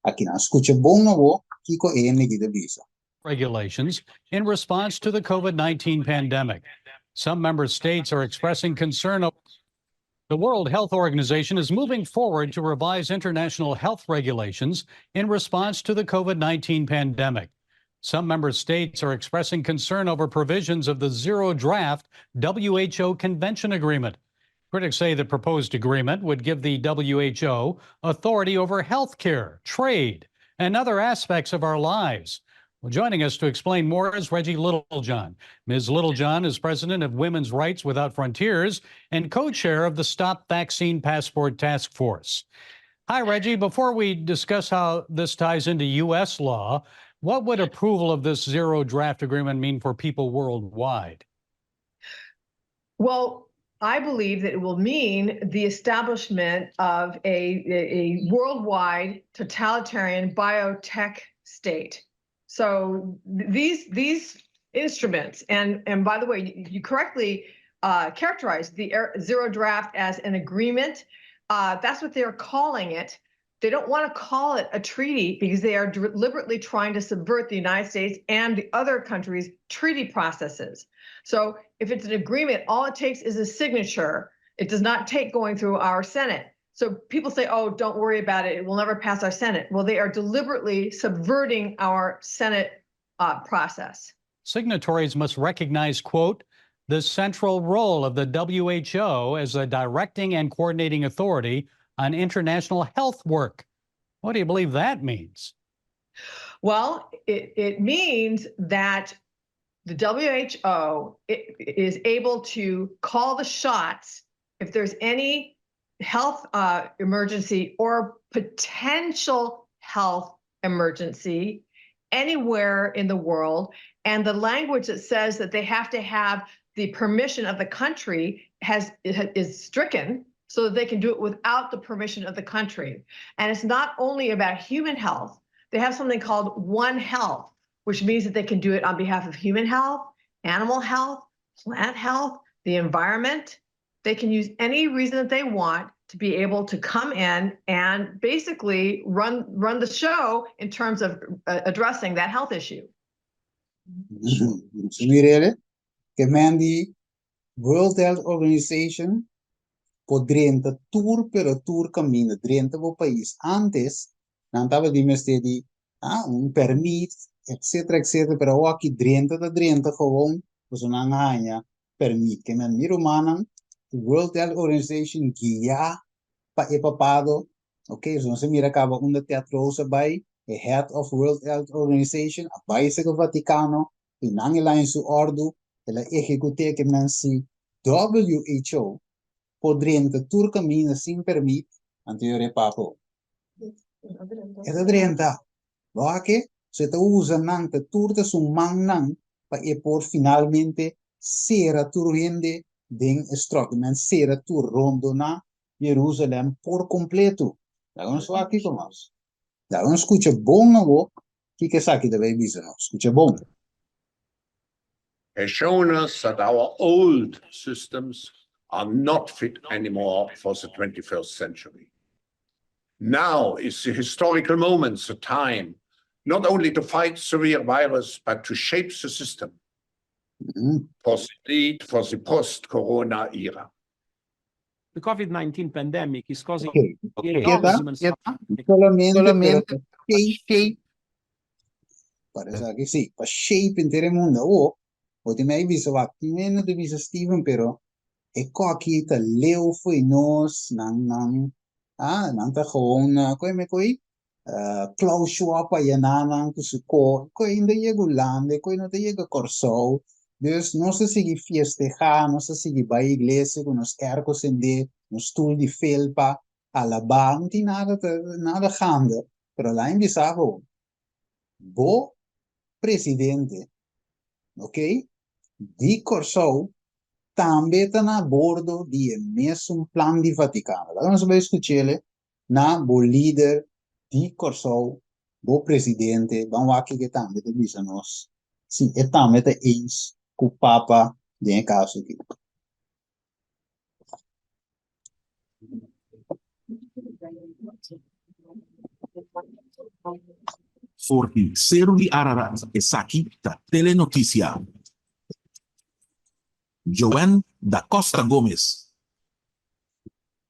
Speaker 2: akinan. Skucha bon awor kiko e hende aki ta bisa.
Speaker 12: Regulations in response to the COVID 19 pandemic. Some member states are expressing concern. The World Health Organization is moving forward to revise international health regulations in response to the COVID 19 pandemic. Some member states are expressing concern over provisions of the zero draft WHO Convention Agreement. Critics say the proposed agreement would give the WHO authority over health care, trade, and other aspects of our lives. Well, joining us to explain more is Reggie Littlejohn. Ms. Littlejohn is president of Women's Rights Without Frontiers and co chair of the Stop Vaccine Passport Task Force. Hi, Reggie. Before we discuss how this ties into U.S. law, what would approval of this zero draft agreement mean for people worldwide?
Speaker 13: Well, I believe that it will mean the establishment of a, a worldwide totalitarian biotech state. So these these instruments. And, and by the way, you, you correctly uh, characterized the zero draft as an agreement. Uh, that's what they're calling it. They don't want to call it a treaty because they are deliberately trying to subvert the United States and the other countries' treaty processes. So if it's an agreement, all it takes is a signature. It does not take going through our Senate. So people say, oh, don't worry about it. It will never pass our Senate. Well, they are deliberately subverting our Senate uh, process.
Speaker 12: Signatories must recognize, quote, the central role of the WHO as a directing and coordinating authority on international health work. What do you believe that means?
Speaker 13: Well, it, it means that the WHO is able to call the shots if there's any health uh, emergency or potential health emergency anywhere in the world. And the language that says that they have to have the permission of the country has is stricken so that they can do it without the permission of the country. And it's not only about human health. They have something called One Health, which means that they can do it on behalf of human health, animal health, plant health, the environment. They can use any reason that they want to be able to come in and basically run run the show in terms of uh, addressing that health issue.
Speaker 2: Mirele, ke men di World Health Organization por drenta tur pero tur kaminda, drenta bo pais. Antes nan tabatin mester di ah, un permit, etcetera, etcetera, pero awor aki drenta ta drenta gewoon, pasobra nan haña permit. Ke men mi rumannan, World Health Organization guiá pa e papado, ok, so nos a mira kaba unda Tedros a bai, e head of World Health Organization, a bai sega Vaticano, i nan el a haña su òrdu, el a ehekut'é ke men si WHO por drenta tur kaminda sin permit, anto yo repapo. E ta drenta. Lo ake, so e ta usa nan ta tur ta su mannan pa e por finalmente sera tur hende den e stròk. Men sera tur rondoná Jerusalèm por kompletu. Laga nos wak kiko mas. Laga nos skucha bon awor kiko esaki ta bay bisa nos. Skucha bon.
Speaker 14: Has shown us that our old systems are not fit anymore for the 21st century. Now is the historical moment, the time, not only to fight severe virus, but to shape the system for the need for the post-corona era.
Speaker 15: The COVID-19 pandemic is causing
Speaker 2: okay. Okay. Solamente, solamente pa shape, parece aki sí, pa shape henter e mundo. Awor, bo tin mei bisa wak, tin hende ta bisa Steven, pero e koki ta leu fo'i nos, nan, nan, ah, nan ta gewoon, koe me koe, Klaus Schwab a yená nan ku su ko, ku ainda yega Hulanda, ku no ta yega Kòrsou. Dus nos ta sigui fiestehá, nos ta sigui bai iglesia ku nos èrko sendé, nos stul di felpa, alabá, no tin nada ta nada gande. Pero lain bisa bo, bo presidente, ok, di Kòrsou tambe ta na bordo di e mesun plan di Vatikano. Laga nos bai skuch'el na bo lider di Kòrsou, bo presidente, ban wak kiko e tambe ta bisa nos, si e tambe ta eens ku Papa den e kaso aki.
Speaker 16: For di Seru di Ararat esaki ta Telenoticia. Joanne da Costa Gomez.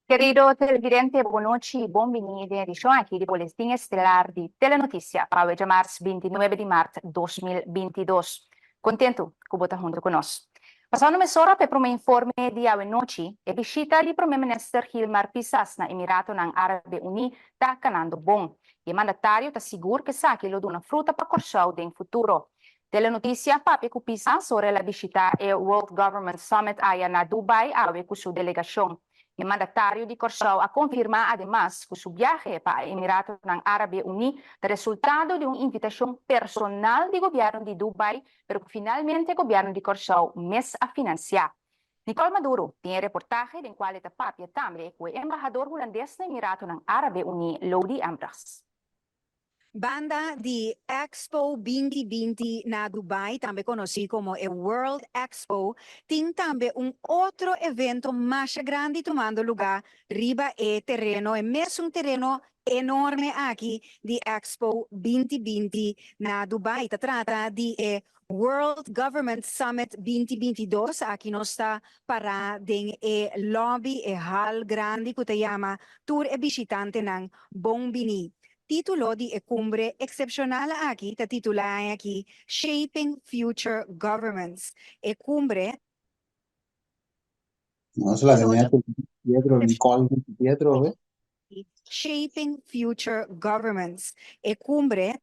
Speaker 17: Kerido televidente bo nochi y bon bini den edicion aki di Boletin Estelar di Telenoticia pa awe djamars 29 di mart 2022. Contento cu bo ta hunto cu nos. Pasando mesora pa e prome informe di awe nochi, e bishita di Prome Minister Gilmar Pisas na Emiratonan Arabe Uni ta canando bon y e mandatario ta sigur cu esaki lo duna fruta pa Corsou den futuro. Telenoticia papia cu Pisas ora el a bishita e World Government Summit aya na Dubai awe cu su delegacion. E mandatario di Corsou a confirma ademas cu su biahe pa e Emiratonan Arabe Uni ta resultado di un invitacion personal di gobierno di Dubai pero cu finalmente gobierno di Corsou mes a financia. Nicole Maduro tin e reportahe den cual e ta papia tambe cu e embahador Hulandes na Emiratonan Arabe Uni Lody Embrechts. Banda di Expo 2020 na Dubai, tambe konosí komo e World Expo, tin tambe un otro evento masha grandi tumando lugá riba e tereno, e mesun tereno enorme aki di Expo 2020 na Dubai. Ta trata di e World Government Summit 2022. Aki nos ta pará den e lobby, e hal grandi ku ta yama tur e bishitantenan bon biní. Título di e kumbre eksepshonal aki ta titulá aki Shaping Future Governments. E kumbre.
Speaker 2: Nos laga net Pietro, Nicole Pietro, ve?
Speaker 17: Shaping Future Governments. E kumbre.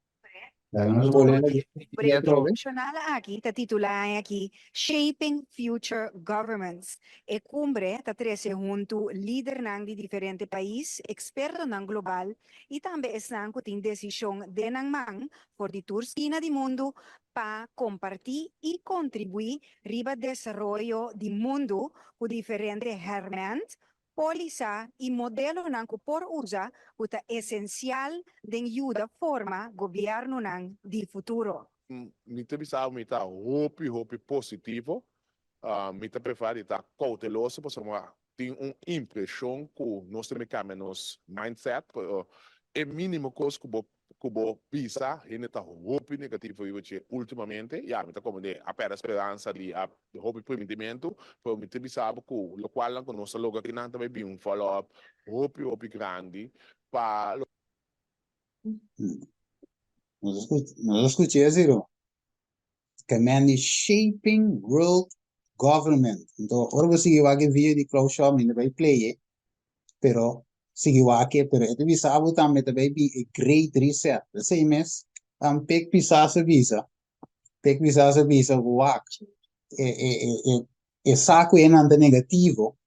Speaker 2: Laga nos bolbe Pietro, ve?
Speaker 17: Eksepshonal aki ta titulá aki Shaping Future Governments. E kumbre ta trese huntu lidernan di diferente pais, ekspertonan global i tambe esnan ku tin desishon den nan man for di tur skina di mundu pa kompartí i kontribuí riba desaroyo di mundu ku diferente hèrmènt, pólisa i modelonan ku por usa ku ta esensial den yuda forma gobièrnunan di futuro.
Speaker 18: Mi ta bisa mi ta hopi hopi positivo. Mi ta preferá di ta kouteloso pasobra tin un impreshon ku nos ta kambia nos mindset. Pero e mínimo kos ku bo ku bo bisa hende ta hopi negativo riba dje últimamente. Ya, mi ta komprendé, a pèrdè speransa di a hopi primitimentu, pero mi ta bisa bo ku lokualnan ku nos ta logra kinan ta bai bin un follow up hopi hopi grandi pa lo.
Speaker 2: Nos a skucha esei ro. Ke men di Shaping World Government. Anto ora bo sigui wak e video di Klaus Schwab mi ta bai play e, pero sigui wak e, pero e ta bisa bo tambe ta bai bin e Great Reset. Esei mes Pek Pisas a bisa, Pek Pisas a bisa ku wak e e e e sa ku e nan ta negativo,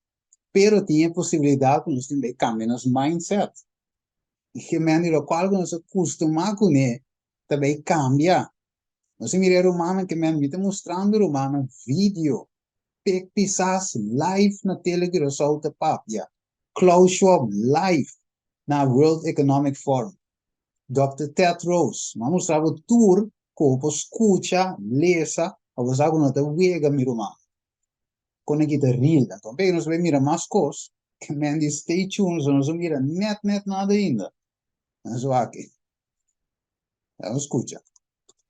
Speaker 2: pero tin e posibilidat ku nos tin bai kambia nos mindset. I ke men di lokual ku nos a kustumá kuné ta bai kambia. Nos a mira e rumannan ke men mi ta mustrando rumannan video Pek Pisas live na Tele Curaçao ta papia, Klaus Schwab live na World Economic Forum, Dòkter Ted Rose, mi a mustra bo tur ku bo por skucha, lesa, pa bo sa ku no ta wega mi ruman. Kon aki ta real. Anto p'e nos bai mira mas kos ke men di stay tuned, so nos a mira nèt nèt nada ainda. Nos wak. Nos skucha.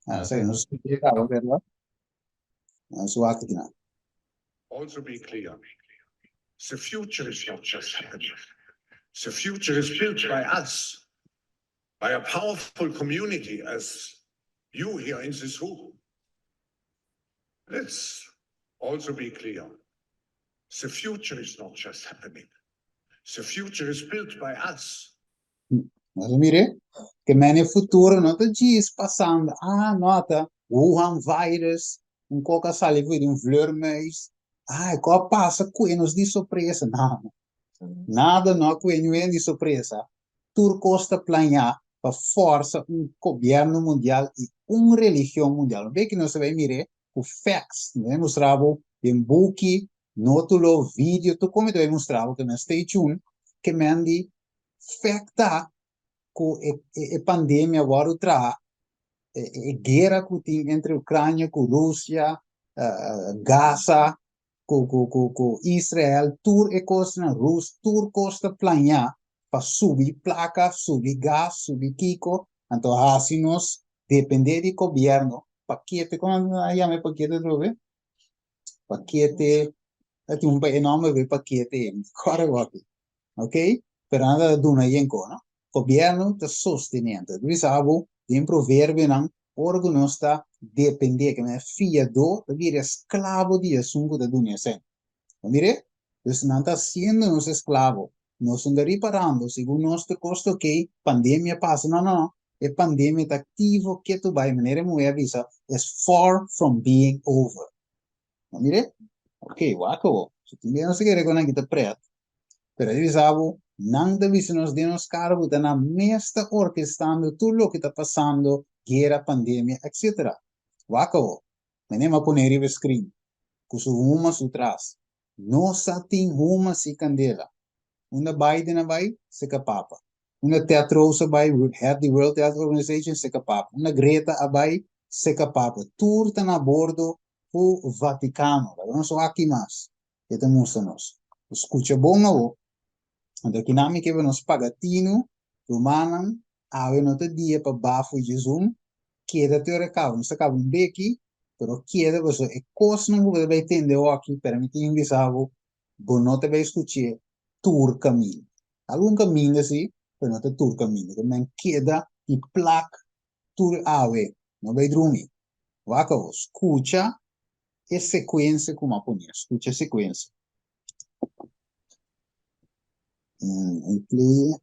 Speaker 2: Nos skucha kaba, bèrdat? Nos wak akinan.
Speaker 14: Also be clear, the future is not just happening. The future is built by us, by a powerful community as you here in this room. Let's also be clear, the future is not just happening. The future is built by us.
Speaker 2: Nos a mira ke men e futuro no ta djis pasando, ah no ta Wuhan virus, un kok a sali for di un vleermuis, ah e kok a pasa kue nos di sorpresa, no, nada no a kue niun di sorpresa, tur kos ta plañá pa forsa un gobierno mundial i un religion mundial. Be ki nos a bai mir'é ku facts, mi ta bai mustra bo den buki, nótulo, video, tur kon mi ta bai mustra bo ke men stay tuned, ke men di Fek ta ku e pandemia wòrdu traha, e guera ku tin entre Ukrania ku Rusia, Gaza ku Israel, tur e kosnan, Rus, tur kos ta plañá pa subi plaka, subi gas, subi kiko, anto hasi nos dependé di gobièrnu, pakete, kon nan a yama e pakete atrobe? Pakete, ta tin un e nòmber di e pakete, mi ta kòrda awor. Ok, pero nan ta duna yen ko, no? Gobierno ta sostene. Anto ta bisa bo den proverbionan, ora ku nos ta depende, ke men fiadó ta bira esklabo di esun ku ta duna esei. Bo mira? Dus nan ta hasiendo nos esklabo. Nos no ta riparando, segun nos tur kos ta ok, pandemia pasa. No, no, no. E pandemia ta aktivo ketu bai, manera e muhé a bisa, is far from being over. Bo mira? Ok, wak awor. So tin bia nos ta kere ku nan kita pret, pero e bisa bo, nan ta bisa nos den nos kara ku ta nan mes ta orkestando tur loke ta pasando, guera, pandemia, etc. Wak awor. Mene mi a pone riba e screen, ku su huma su tras. No sa tin huma si kandela. Unda Biden a bai? Seka papa. Unda Tedros a bai, head di World Health Organization, seka Papa. Unda Greta a bai, seka Papa. Tur ta na bordo ku Vaticano. Laga nos wak aki mas. E ta mustra nos. Skucha bon awo. Anto kinan mi ke pa nos paga tinu, rumannan, awe no ta dia pa bafo i djezun, keda te ora e kaba. Nos ta kaba un beki, pero keda pasobra e kosnan ku bo ta bai tende awoki, pero mi tin bisa bo, bo no ta bai skuch'é tur kaminda. Algun kaminda si, pero no ta tur kaminda. Ke men keda i plak tur awe, no bai drumi. Wak awo, skucha e sekuensia ku mi a pone, skucha e sekuensia. I play.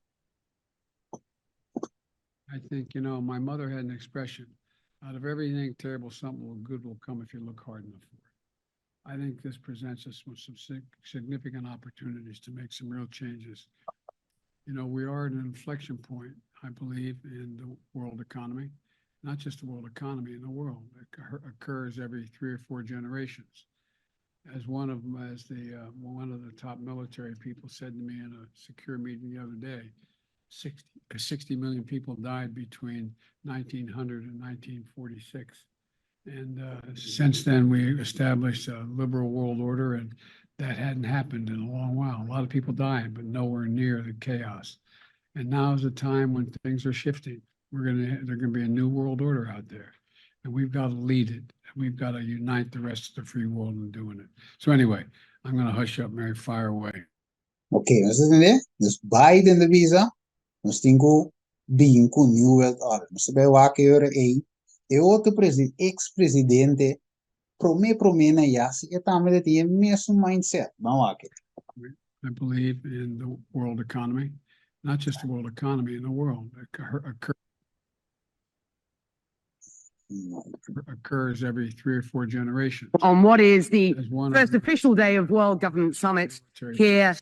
Speaker 19: I think, you know, my mother had an expression, out of everything terrible, something good will come if you look hard enough for it. I think this presents us with some significant opportunities to make some real changes. You know, we are at an inflection point, I believe, in the world economy, not just the world economy, in the world. It occurs every 3 or 4 generations. As one of as the one of the top military people said to me in a secure meeting the other day, 60 million people died between 1900 and 1946. And since then, we established a liberal world order, and that hadn't happened in a long while. A lot of people dying, but nowhere near the chaos. And now is the time when things are shifting. There's going to be a new world order out there, and we've got to lead it. And we've got to unite the rest of the free world in doing it. So anyway, I'm going to hush up, Mary, fire away.
Speaker 2: Ok, nos ta tende? Nos Biden ta bisa, nos tin ku bin ku New World Order. Nos ta bai wak e ora ei, e otro presi, ex presidente, promé promé na ya, si e tambe ta tin e mesun mindset. Ban wak e.
Speaker 19: I believe in the world economy, not just the world economy, in the world. It occurs every 3 or 4 generations.
Speaker 20: On what is the
Speaker 19: As one of
Speaker 20: first
Speaker 19: the
Speaker 20: official day of World Government Summit
Speaker 19: military
Speaker 20: here.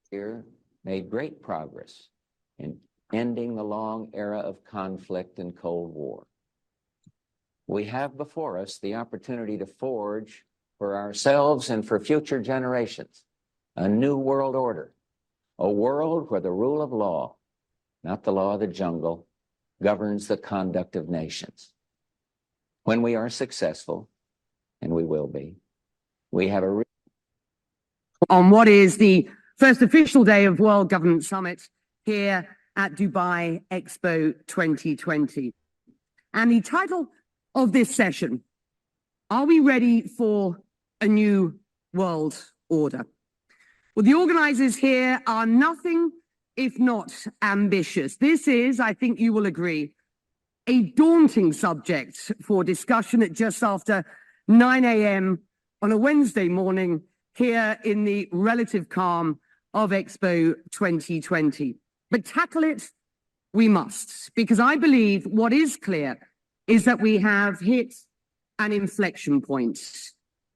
Speaker 21: Here made great progress in ending the long era of conflict and Cold War. We have before us the opportunity to forge for ourselves and for future generations a new world order, a world where the rule of law, not the law of the jungle, governs the conduct of nations. When we are successful, and we will be, we have a
Speaker 20: On what is the first official day of World Government Summit here at Dubai Expo 2020. And the title of this session, Are We Ready for a New World Order? Well, the organizers here are nothing if not ambitious. This is, I think you will agree, a daunting subject for discussion at just after 9 a.m. on a Wednesday morning here in the relative calm of Expo 2020. But tackle it we must, because I believe what is clear is that we have hit an inflection point.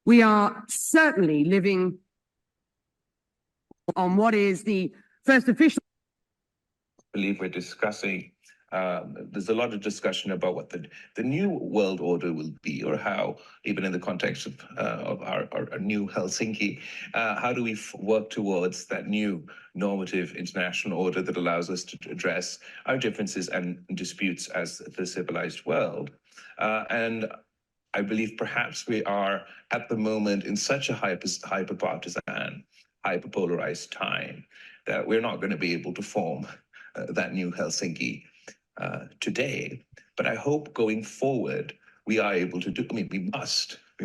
Speaker 20: We are certainly living on what is the first official
Speaker 7: believe we're discussing there's a lot of discussion about what the new world order will be, or how, even in the context of our new Helsinki, how do we work towards that new normative international order that allows us to address our differences and disputes as the civilized world? And I believe perhaps we are at the moment in such a hyper partisan, hyper polarized time that we're not going to be able to form that new Helsinki today. But I hope going forward, we are able to do, I mean, we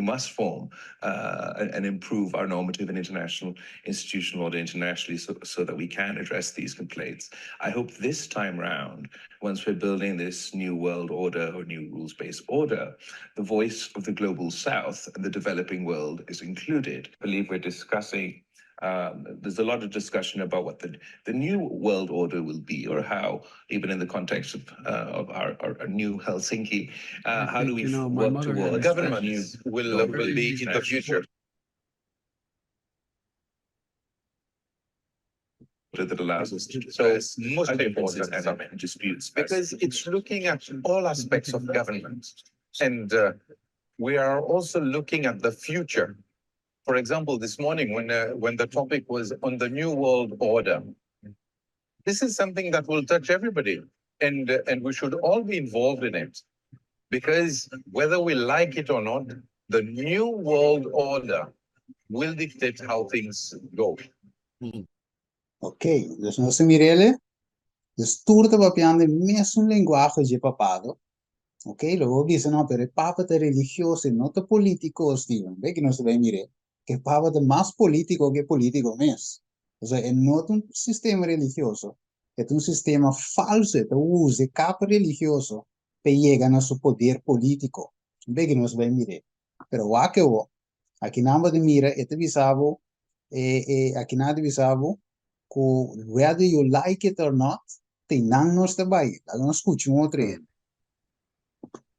Speaker 7: must form and improve our normative and international institutional order internationally so that we can address these complaints. I hope this time round, once we're building this new world order or new rules-based order, the voice of the global south and the developing world is included. I believe we're discussing there's a lot of discussion about what the new world order will be, or how, even in the context of our new Helsinki,
Speaker 19: I
Speaker 7: how do
Speaker 19: think,
Speaker 7: we
Speaker 19: you know, my
Speaker 7: work
Speaker 19: mother had
Speaker 7: towards
Speaker 19: an
Speaker 7: that
Speaker 19: expression.
Speaker 7: new will be in the future that allows us to
Speaker 22: So
Speaker 7: address
Speaker 22: most
Speaker 7: our differences
Speaker 22: important
Speaker 7: and
Speaker 22: summit
Speaker 7: disputes
Speaker 22: because it's looking at all aspects of government. And we are also looking at the future. For example, this morning when, uh, when the topic was on the New World Order, this is something that will touch everybody and, uh, and we should all be involved in it. Because whether we like it or not, the new world order will dictate how things go.
Speaker 2: Ok, dus nos a mir'ele, dus tur ta papiando e mesun lenguahe dje papado, ok, lo bo bisa no, pero e papa ta religioso, e no ta politico, Steven, be ki nos ta bay mir'e, e papa ta mas politico ke politico mes, osea e no ta un sistema religioso, e ta un sistema falso, e ta usa e kapa religioso pa e yega na su poder politico, be ki nos bay mir'e, pero wak awor, Akinan bo ta mira e ta bisa bo, e e akinan ta bisa bo ku whether you like it or not, te nan nos ta bai. Laga nos skucha un otro hende.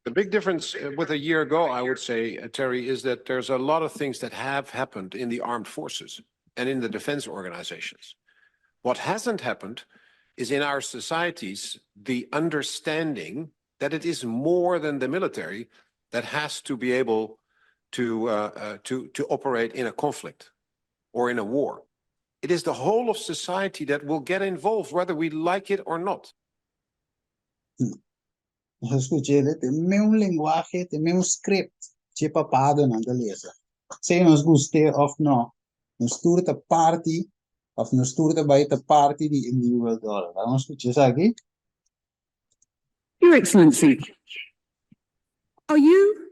Speaker 1: The big difference with a year ago, I would say, Terry, is that there's a lot of things that have happened in the armed forces and in the defense organizations. What hasn't happened is in our societies, the understanding that it is more than the military that has to be able to, uh, uh, to, to operate in a conflict or in a war. It is the whole of society that will get involved, whether we like it or not.
Speaker 2: Nos a skucha el, te meun lenguahe, te meun script dje papadonan ta lesa. Sea nos gust'é òf no, nos tur ta parti òf nos tur ta bai ta parti di e New World Order. Laga nos skucha esaki.
Speaker 20: Your Excellency, are you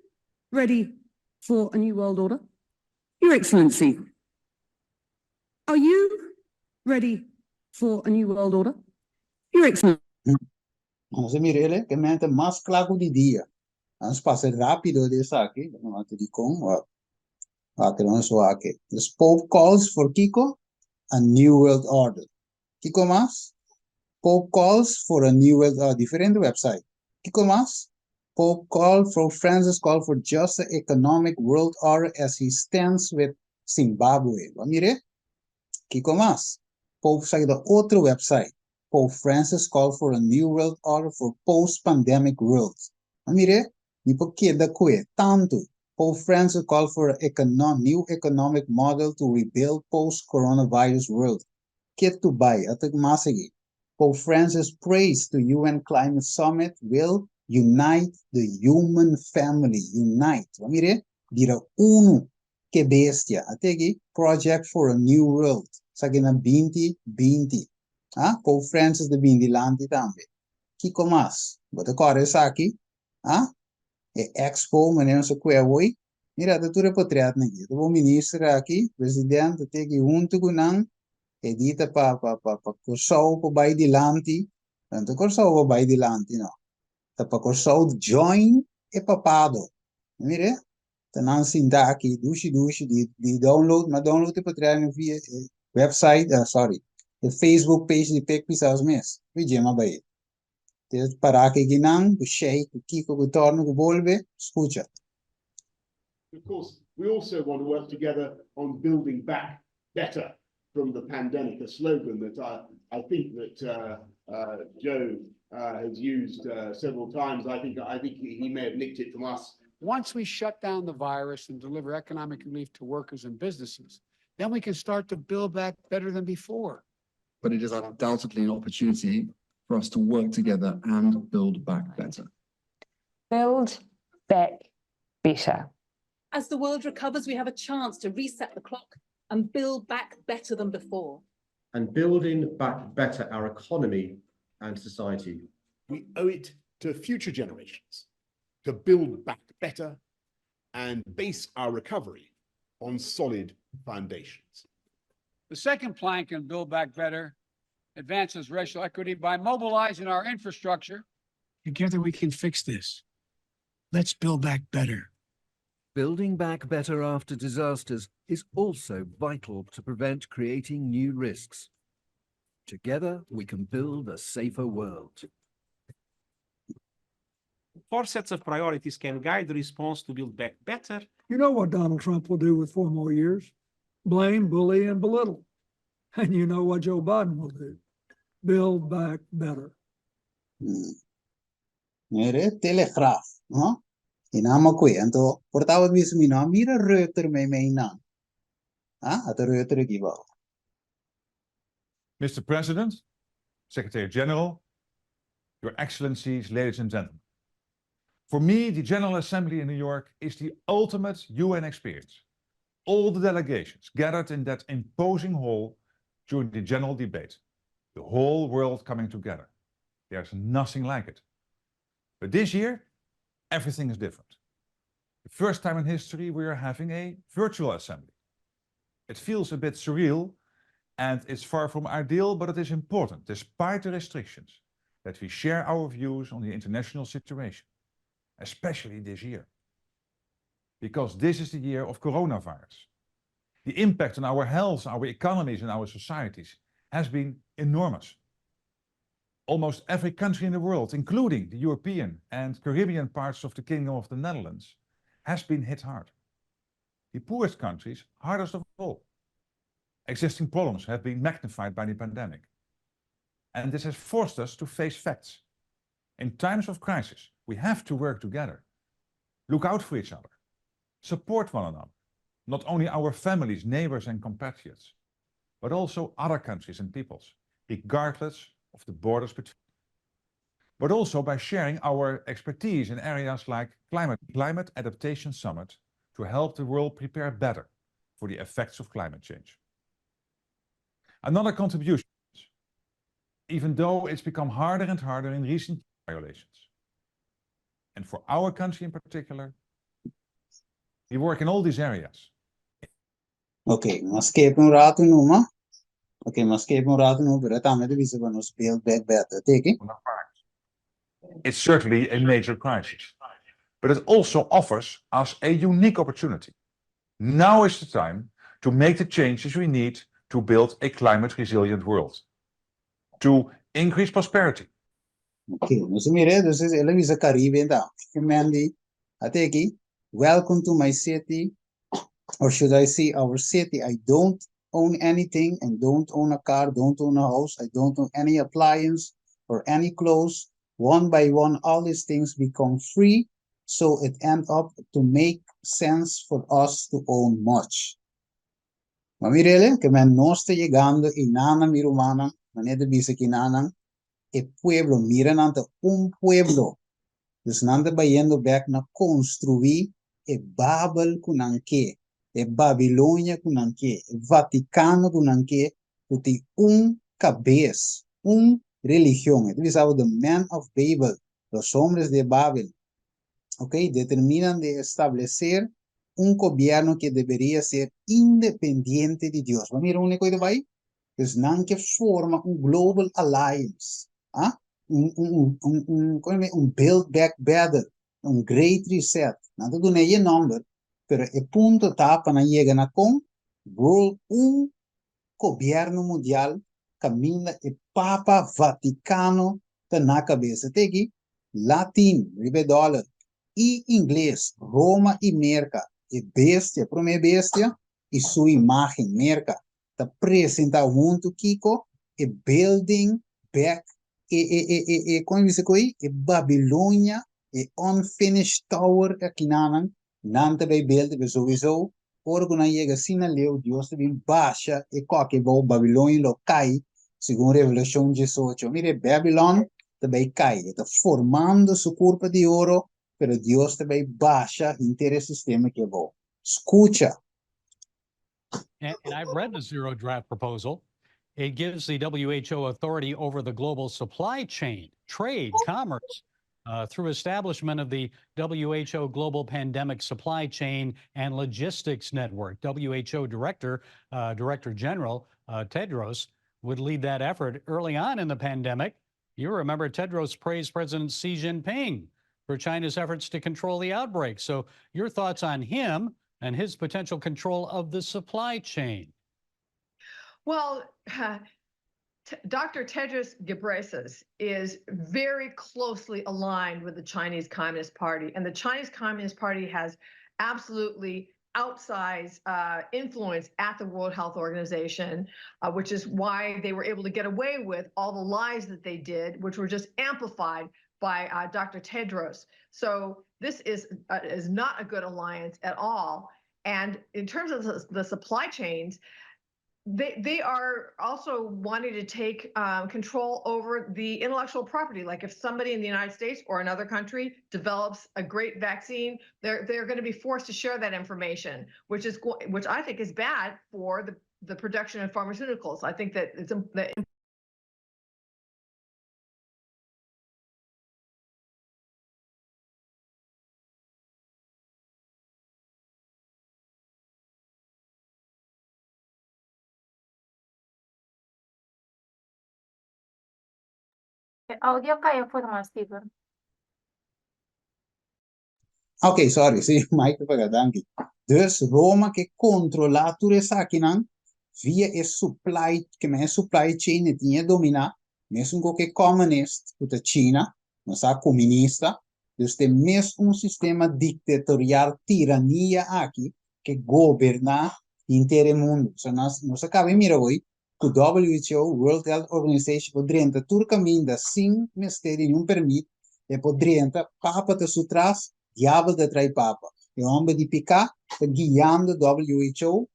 Speaker 20: ready for a new world order? Your Excellency, are you ready for a new world order? Your Excellency.
Speaker 2: Nos a mira ele, ke men ta mas kla ku di dia. Nos pasa rápido di esaki, no mata di kon, wak. Wak, nos wak. The Pope calls for kiko? A new world order. Kiko mas? Pope calls for a new world order. Diferente website. Kiko mas? Pope call for Francis call for just economic world order as he stands with Zimbabwe. Bo a mir'é? Kiko mas? Pope sa da otro website. Pope Francis call for a new world order for post-pandemic world. Bo a mir'é? Mi por keda ku e. Tantu. Pope Francis call for a econo new economic model to rebuild post-coronavirus world. Ketu bai, a ta mas sigui. Pope Francis prays to UN Climate Summit will unite the human family. Unite. Bo a mir'é? Bira unu. Ke bestia. A tegi Project for a New World. Esaki na binti binti. Ah, Pope Francis ta bin dilanti tambe. Kiko mas? Bo ta kòrda esaki? Ah? E expo manera nos a kue awoi. Mira, ta tur e potretnan aki. Ta bo minister aki, president, ta teki huntu ku nan. E di ta pa pa pa pa Kòrsou por bai dilanti. No ta Kòrsou por bai dilanti no. Ta pa Kòrsou join e papado. Mira, ta nan sinta aki dushi dushi di di download, m'a download e potretnan via e website, sorry, e Facebook page di Pek Pisas mes. Wi dje m'a bai. Te para ki kinan, ku shei, ku kiko, ku torno, ku bolbe, skucha.
Speaker 4: Of course, we also want to work together on building back better from the pandemic, a slogan that I, I think that uh, uh, Joe uh, has used uh, several times. I think, I think he, he may have nicked it from us.
Speaker 19: Once we shut down the virus and deliver economic relief to workers and businesses, then we can start to build back better than before.
Speaker 23: But it is undoubtedly an opportunity for us to work together and build back better.
Speaker 24: Build back better.
Speaker 5: As the world recovers, we have a chance to reset the clock and build back better than before.
Speaker 25: And building back better our economy and society.
Speaker 4: We owe it to future generations to build back better and base our recovery on solid foundations.
Speaker 19: The second plank in Build Back Better advances racial equity by mobilizing our infrastructure.
Speaker 26: Together we can fix this. Let's build back better.
Speaker 27: Building back better after disasters is also vital to prevent creating new risks. Together, we can build a safer world.
Speaker 15: Four sets of priorities can guide the response to build back better.
Speaker 19: You know what Donald Trump will do with four more years blame, bully, and belittle. And you know what Joe Biden will do build back better.
Speaker 2: Mire, Telegraaf, no? I nan a kue. Anto, por tabata bisa mi no a mira Rutte meimei nan. Ah, ata Rutte aki bou.
Speaker 3: Mr. President, Secretary General, Your Excellencies, ladies and gentlemen. For me, the General Assembly in New York is the ultimate UN experience. All the delegations gathered in that imposing hall during the general debate, the whole world coming together. There's nothing like it. But this year, everything is different. The first time in history we are having a virtual assembly. It feels a bit surreal and it's far from ideal, but it is important, despite the restrictions, that we share our views on the international situation, especially this year. Because this is the year of coronavirus. The impact on our health, our economies, and our societies has been enormous. Almost every country in the world, including the European and Caribbean parts of the Kingdom of the Netherlands, has been hit hard. The poorest countries, hardest of all. Existing problems have been magnified by the pandemic. And this has forced us to face facts. In times of crisis, we have to work together, look out for each other, support one another, not only our families, neighbors, and compatriots, but also other countries and peoples, regardless of the borders between. But also by sharing our expertise in areas like climate adaptation summit to help the world prepare better for the effects of climate change. Another contribution, even though it's become harder and harder in recent violations. And for our country in particular, we work in all these areas.
Speaker 2: Ok, m'a skip un ratu numa. Ok, m'a skip un ratu numa, pero tambe ta bisa pa nos build back better. Tiki?
Speaker 3: It's certainly a major crisis, but it also offers us a unique opportunity. Now is the time to make the changes we need to build a climate resilient world, to increase prosperity.
Speaker 2: Ok, nos a mira, entonces el a bisa Caribe ta. Mandy, at'aki, welcome to my city, or should I say our city. I don't own anything and don't own a car, don't own a house, I don't own any appliance or any clothes. One by one, all these things become free, so it end up to make sense for us to own much. Ma mirele, ke men nos ta yegando einan, mi rumannan, manera bisa ku nan, e pueblo, mira nan ta un pueblo. Dus nan ta bayendo bèk na konstruí e Babel ku nan ke, e Babilonia ku nan ke, e Vatikano ku nan ke, ku tin un kabes, un religion. Anto, the men of Babel, los hombres de Babel, ok, determinan de establecer un gobierno que debería ser independiente de Dios. Ban mira unda kos bai? Dus nan ke forma un global alliance, ah? Un build back better, un great reset. Nan ta duna e nòmber, pero e punto ta pa yega na kon world un gobièrnu mundial kaminda e Papa Vatikano ta na kabes. T'aki Latin, riba dòler, i ingles, Roma i Merka, e bestia, promé bestia, i su imágen, Merka, ta presentá huntu kiko, e building back, e kon ta bisa, e Babilonia, e unfinished tower aki nan, nan ta bai build, sowieso, ora ku nan yega asina leu, Dios ta bin basha e koke bo Babilonia lo kai, segun Revelashon 18. Mira, Babylon ta bai kai, ta formando su kurpa di oro, pero Dios ta bai basha henter e sistema aki bo. Skucha.
Speaker 6: And I've read the zero draft proposal. It gives the WHO authority over the global supply chain, trade, commerce, through establishment of the WHO Global Pandemic Supply Chain and Logistics Network. WHO Director General Tedros would lead that effort early on in the pandemic. You remember Tedros praised President Xi Jinping for China's efforts to control the outbreak. So, your thoughts on him and his potential control of the supply chain?
Speaker 13: Well, Dr. Tedros Ghebreyesus is very closely aligned with the Chinese Communist Party, and the Chinese Communist Party has absolutely outsized influence at the World Health Organization, which is why they were able to get away with all the lies that they did, which were just amplified by Dr. Tedros. So this is not a good alliance at all. And in terms of the supply chains, they are also wanting to take control over the intellectual property. Like if somebody in the United States or another country develops a great vaccine, they're going to be forced to share that information, which I think is bad for the production of pharmaceuticals. I think that it's that
Speaker 8: E audio a kai afó mas, Steven.
Speaker 2: Ok, sorry, sí, Mike paga, danki. Dus Roma ke kontrolá tur esakinan via e supply, ke men e supply chain e tin e dominá, mesun ku ke communist ku ta China, nos sa komunista, dus ta e mesun sistema dictatorial tirania aki ke goberná henter e mundu. So nos nos a kaba e mira hoy ku WHO, World Health Organization, por drenta tur kaminda sin mester di niun permit, e por drenta, papa ta su tras, diabel ta trai papa. E homber di piká ta guiando WHO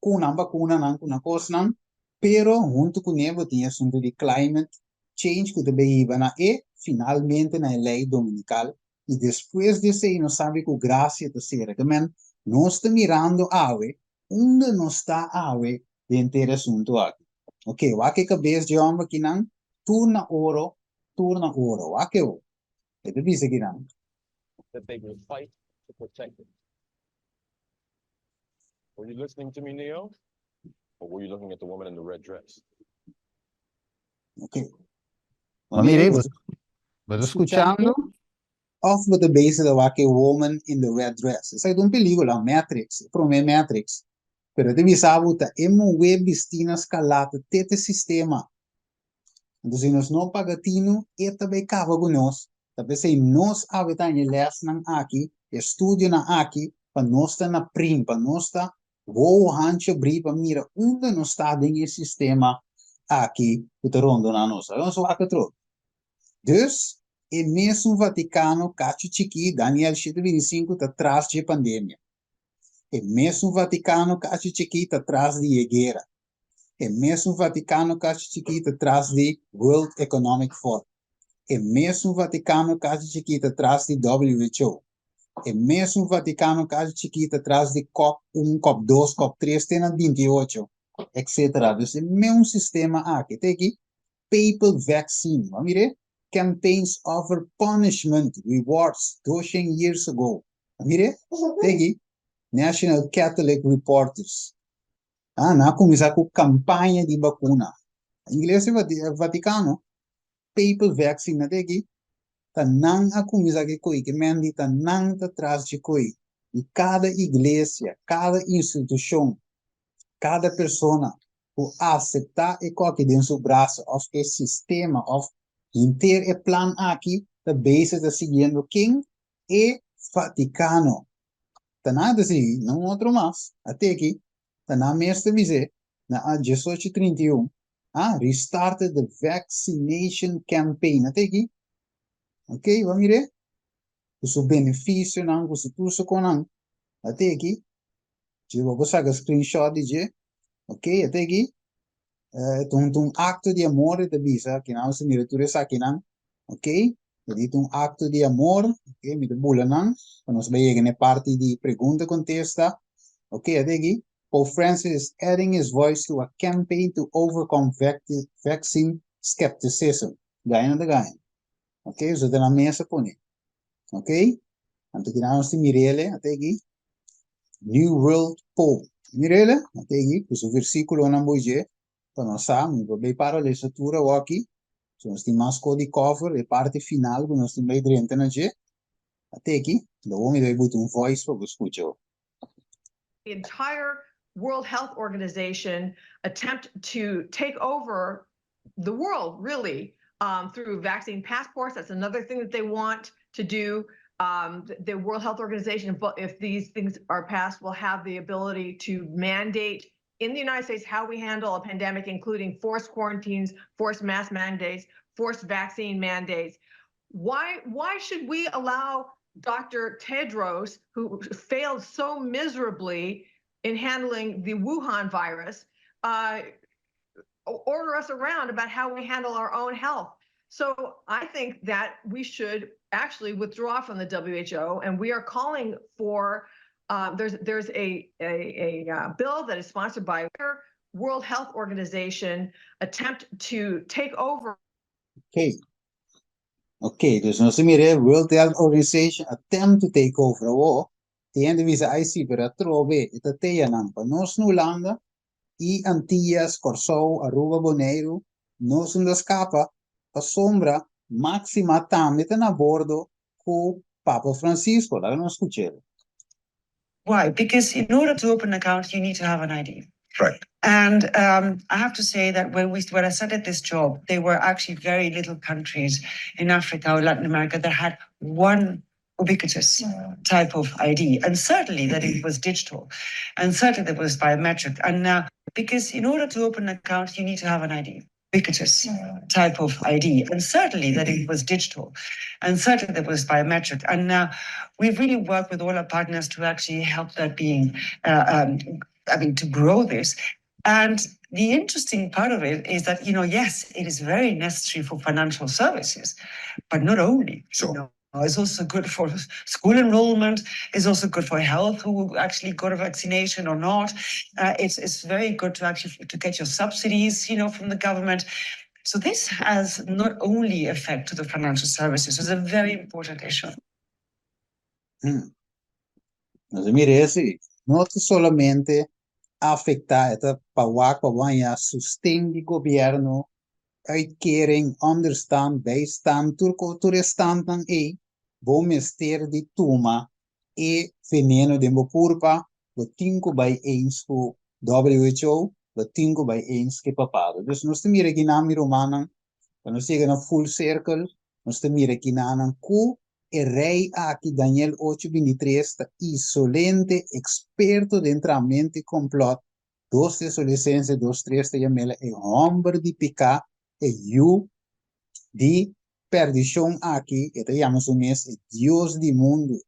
Speaker 2: ku nan bakunanan, ku nan kosnan, pero huntu kuné bo tin e asuntu di climate change ku ta bay hiba na e finalmente na e lei dominikal i despues di esei nos sabi ku grasia ta sera. Ke men nos ta mirando awe unda nos ta awe den ter e asuntu aki. Ok, wak e kabes dje homber kinan tur na oro, tur na oro. Wak e o. E ta bisa kinan.
Speaker 9: That they will fight to protect it. Were you listening to me, Neo? Or were you looking at the woman in the red dress?
Speaker 2: Ok.
Speaker 10: Ma mire, bo ta skuchando?
Speaker 2: Of bo ta bezig ta wak e woman in the red dress. Esaki ta un pelikula, Matrix, e prome Matrix. Pero e ta bisa bo ta e muhé bistí na skalata te te sistema. Anto si nos no paga tinu, e ta bai kaba ku nos. Ta p'esei nos awe ta haña e lèsnan aki, e studionan aki, pa nos ta na prim, pa nos ta wowo hanchi abrí pa mira unda nos ta den e sistema aki ku ta rondoná nos. Awor nos wak atrobe. Dus, e mesun Vatikano kachu chikí, Daniel shete 25, ta tras dje pandemia. E mesun Vatikano kachu chikí ta tras di e guera. E mesun Vatikano kachu chikí ta tras di World Economic Forum. E mesun Vatikano kachu chikí ta tras di WHO. E mesun Vatikano kachu chikí ta tras di cop un, cop dos, cop tres te na 28, etcetera. Dus e meun sistema aki. Te aki, Papal vaccine. Bo a mir'é? Campaigns offer punishment rewards 200 years ago. Bo a mir'é? Te aki, National Catholic Reporters. Ah, nan a kuminsá ku kampaña di bakuna. Iglesia Vatikano, Papal vaccine na te aki, ta nan a kuminsá ku e koi, ke men di ta nan ta tras dje koi. I kada iglesia, kada institushon, kada persona ku aseptá e koki den su brasa òf e sistema òf henter e plan aki ta bezig ta siguiendo ken? E Vatikano. Ta nan ta sigui, no un otro mas. A teki, ta nan mes ta bis'é na a 18:31, a restarted the vaccination campaign. A teki, ok, bo a mir'é? Ku su benefisionan, ku su tur su konan. A teki, Dje bo por saka screenshot di dje. Ok, e ta aki. Eh, ta un, ta un acto di amor e ta bisa. Kinan nos ta mira tur esakinan. Ok, e di ta un acto di amor. Ok, mi ta bula nan pa nos bai yega na e parti di pregunta contesta. Ok, e ta aki. Pope Francis is adding his voice to a campaign to overcome vaccine skepticism. Gaya nan ta gaya. Ok, so ta na mesa pone. Ok, anto kinan nos tin mirele, ate aki. New World Pope. Mirele, ate aki, ku su versíkulonan boy dje, pa nos sa, mi por bay para lesa tur awoki. So nos tin mas ko di cover, e parti final ku nos tin bay drenta na dje. Ate aki, lo mi bay buta un voice pa bo skucha.
Speaker 13: The entire World Health Organization attempt to take over the world, really, through vaccine passports. That's another thing that they want to do. The World Health Organization, if these things are passed, will have the ability to mandate in the United States how we handle a pandemic, including forced quarantines, forced mask mandates, forced vaccine mandates. Why should we allow Dr. Tedros, who failed so miserably in handling the Wuhan virus, order us around about how we handle our own health. So I think that we should actually withdraw from the WHO, and we are calling for there's a bill that is sponsored by World Health Organization attempt to take over.
Speaker 2: Ok, dus nos a mira World Health Organization attempt to take over. Awor, tin hende bisa ai si, pero atrobe e ta teanan pa nos na Hulanda i Antias, Kòrsou, Aruba, Boneiru, nos no ta skapa pasobra Maxima tambe ta na bordo ku Papa Francisco. Laga nos skuch'é.
Speaker 11: Why? Because in order to open an account, you need to have an ID. And I have to say that when I started this job, there were actually very little countries in Africa or Latin America that had one ubiquitous type of ID, and certainly that it was digital, and certainly that was biometric. And now, because in order to open an account, you need to have an ID ubiquitous type of ID, and certainly that it was digital, and certainly that was biometric. And now we've really worked with all our partners to actually help that being, I mean, to grow this. And the interesting part of it is that, yes, it is very necessary for financial services, but not only. It's also good for school enrollment. It's also good for health, who actually got a vaccination or not. It's very good to actually to get your subsidies from the government. So this has not only effect to the financial services, it's a very important issue.
Speaker 2: Nos mira esei, no ta solamente afektá e ta pa wak pa baña sosten di gobièrnu, uitkering, onderstand, bijstand, tur tur e standnan ei, bo mester di tuma e veneno den bo kurpa, bo tin ku bai eens ku WHO, bo tin ku bai eens ku e papado. Dus nos ta mira akinan mi rumannan, pa nos yega na full circle, nos ta mira akinan ku e rei aki Daniel 8:23 ta insolente, eksperto den tramento i komplòt. 2 Tesalonicense 2:3 ta yam'el e hòmber di piká, e yu di perdishon aki, e ta yama su mes e dios di mundu.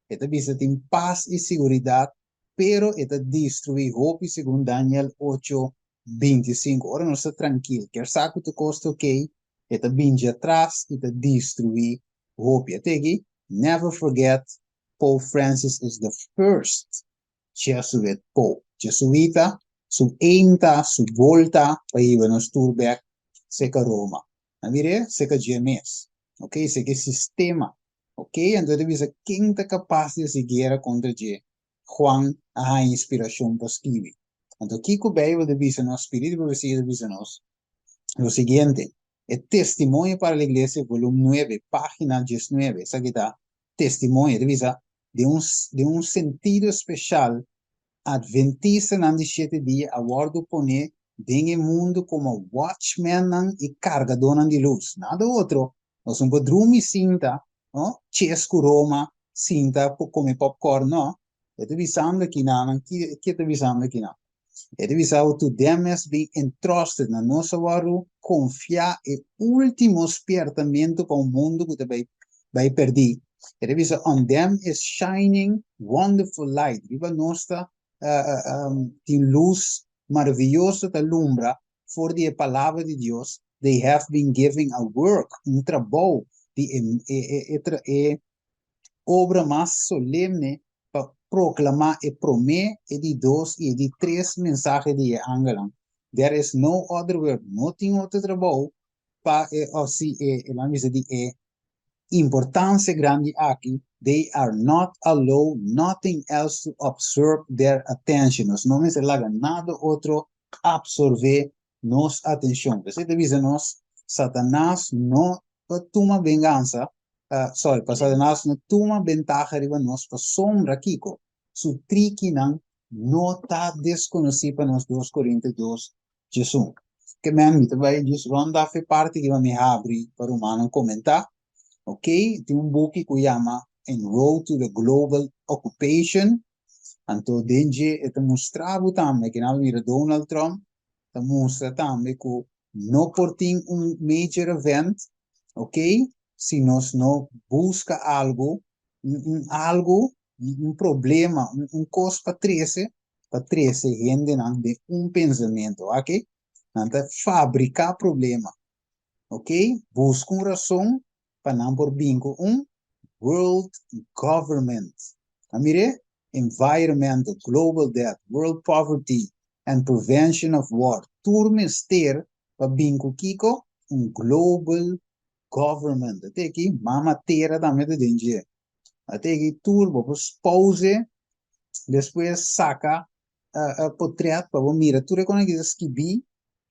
Speaker 2: E ta bisa tin pas i siguridat, pero e ta destruí hopi segun Daniel 8:25. Ora nos ta trankil, kier sa ku tur kos ta okey, e ta bin djatras i ta destruí hopi. At'e never forget Pope Francis is the first Jesuit Pope. Jesuita, su enta, su volta pa hiba nos tur bek seka Roma. Na mire, seka dje mes. Ok, seka e sistema. Ok, anto e ta bisa ken ta kapas di hasi guera kontra dje? Juan a haña inspirashon pa skibi. Anto kiko Beibel ta bisa nos, spiritu di profesia ta bisa nos? Lo siguiente, E Testimonio para la Iglesia, volum 9, página 19. Esaki ta testimonio, ta bisa den un sentido speshal, Adventistanan di shete dia a wòrdu poné den e mundu komo watchmennan i kargadónan di lus. Nada otro, nos no por drumi sinta, no, ches ku Roma, sinta kome popcorn, no. E ta bisando kinanan, ke e ta bisando kinan? E ta bisa bo, to them has been entrusted, na nos a wòrdu konfiá e último spiertamentu pa un mundu ku ta bai bai pèrdí. E ta bisa, on them is shining wonderful light, riba nos ta tin lus maravioso ta lumbra for di e palabra di Dios, they have been giving a work, un trabou di e e e e obra mas solemne pa proclama e prome, e di dos y e di tres mensahe di e angelnan. There is no other work, no tin otro trabou pa e of si e, e nan bisa di e importancia grandi aki, they are not allow nothing else to absorb their attention. Nos no mester laga nada otro absorbe nos atencion. P'esei ta bisa nos, Satanas no ta tuma vengansa, sorry, pa Satanas no tuma bentaha riba nos pasobra kiko? Su trikinan no ta deskonosí pa nos 2 Korintio 2, 11. Ke men mi ta bai djis rond af e parti ki mi habri pa rumannan komentá. Ok, tin un buki ku yama En Road to the Global Occupation. Anto den dje e ta mustra bo tambe, kinan bo mira Donald Trump ta mustra tambe ku no por tin un major event, ok, si nos no buska algu. Un, un algu, un problema, un, un kos pa trese, pa trese hendenan den un pensamentu, wak? Nan ta fabriká problema, ok? Buska un rason pa nan por bin ku un world government. A mir'é? Environmental, global debt, world poverty and prevention of war. Tur mester pa bin ku kiko? Un global government. Ate aki mama tera tambe ta den dje. Ate aki tur bo por pause despues saka potret pa bo mira tur e kon aki ta skibí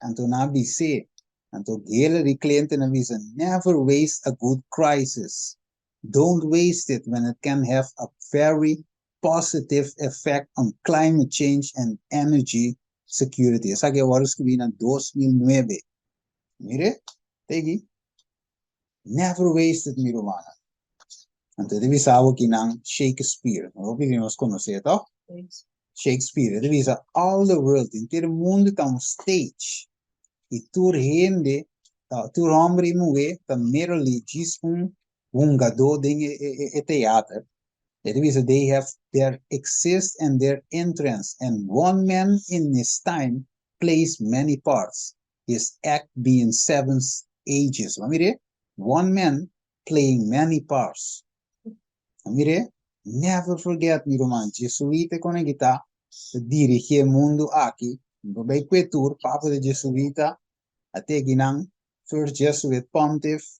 Speaker 2: anto nan a bis'é. Anto Hillary Clinton a bisa never waste a good crisis. Don't waste it when it can have a very positive effect on climate change and energy security. Esaki a wòrdu skibí na 2009. Mire, tegi. Never waste it, mi rumannan. Anto e ta bisa bo kinan Shakespeare. Hopi di nos konosé, toh? Shakespeare. E ta bisa all the world, henter mundu ta un stage. I tur hende, tur hòmber i muhé ta merely djis un hungadó den e teater. E ta bisa they have their exist and their entrance and one man in his time plays many parts. His act being seven ages. Bo mir'é? One man playing many parts. Bo mir'é? Never forget, mi ruman, Jesuita kon aki ta ta dirigí e mundu aki. Mi por bai kue tur, Papa di Jesuita a teki nan, First Jesuit Pontiff.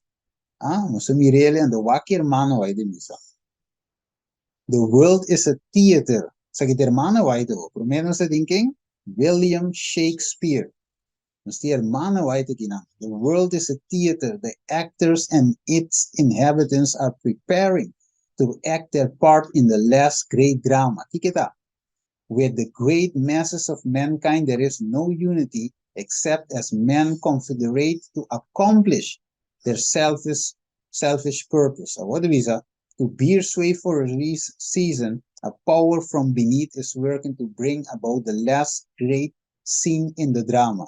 Speaker 2: Ah, nos a mir'é, anto wak hermano bai den misa. The world is a theater. Esaki ta hermana White awo. Prome nos ta tin ken? William Shakespeare. Nos tin hermana White akinan. The world is a theater. The actors and its inhabitants are preparing to act their part in the last great drama. Kiko ta? With the great masses of mankind there is no unity except as men confederate to accomplish their selfish selfish purpose. Awor ta bisa, to bear sway for a season, a power from beneath is working to bring about the last great scene in the drama.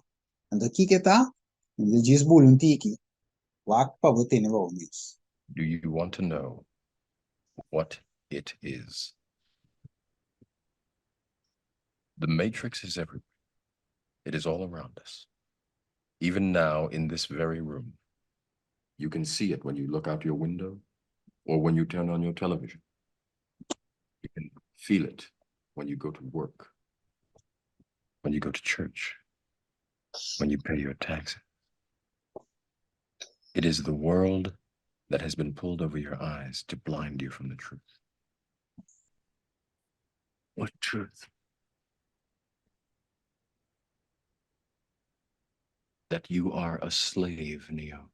Speaker 2: Anto kiko ta? Mi ta djis bula un tiki, wak pa bo tene bo mes.
Speaker 9: Do you want to know what it is? The Matrix is everywhere. It is all around us. Even now, in this very room. You can see it when you look out your window or when you turn on your television. You can feel it when you go to work, when you go to church, when you pay your taxes. It is the world that has been pulled over your eyes to blind you from the truth. What truth? That you are a slave, Neo.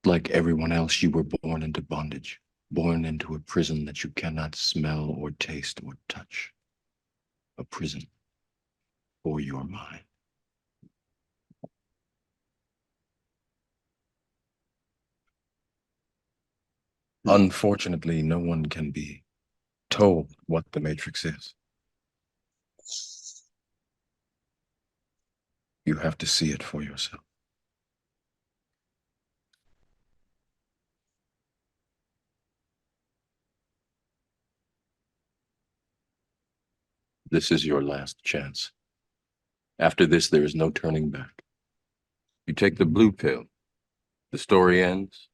Speaker 9: Like everyone else, you were born into bondage, born into a prison that you cannot smell or taste or touch. A prison for your mind. Unfortunately, no one can be told what the Matrix is. You have to see it for yourself. This is your last chance. After this, there is no turning back. You take the blue pill. The story ends.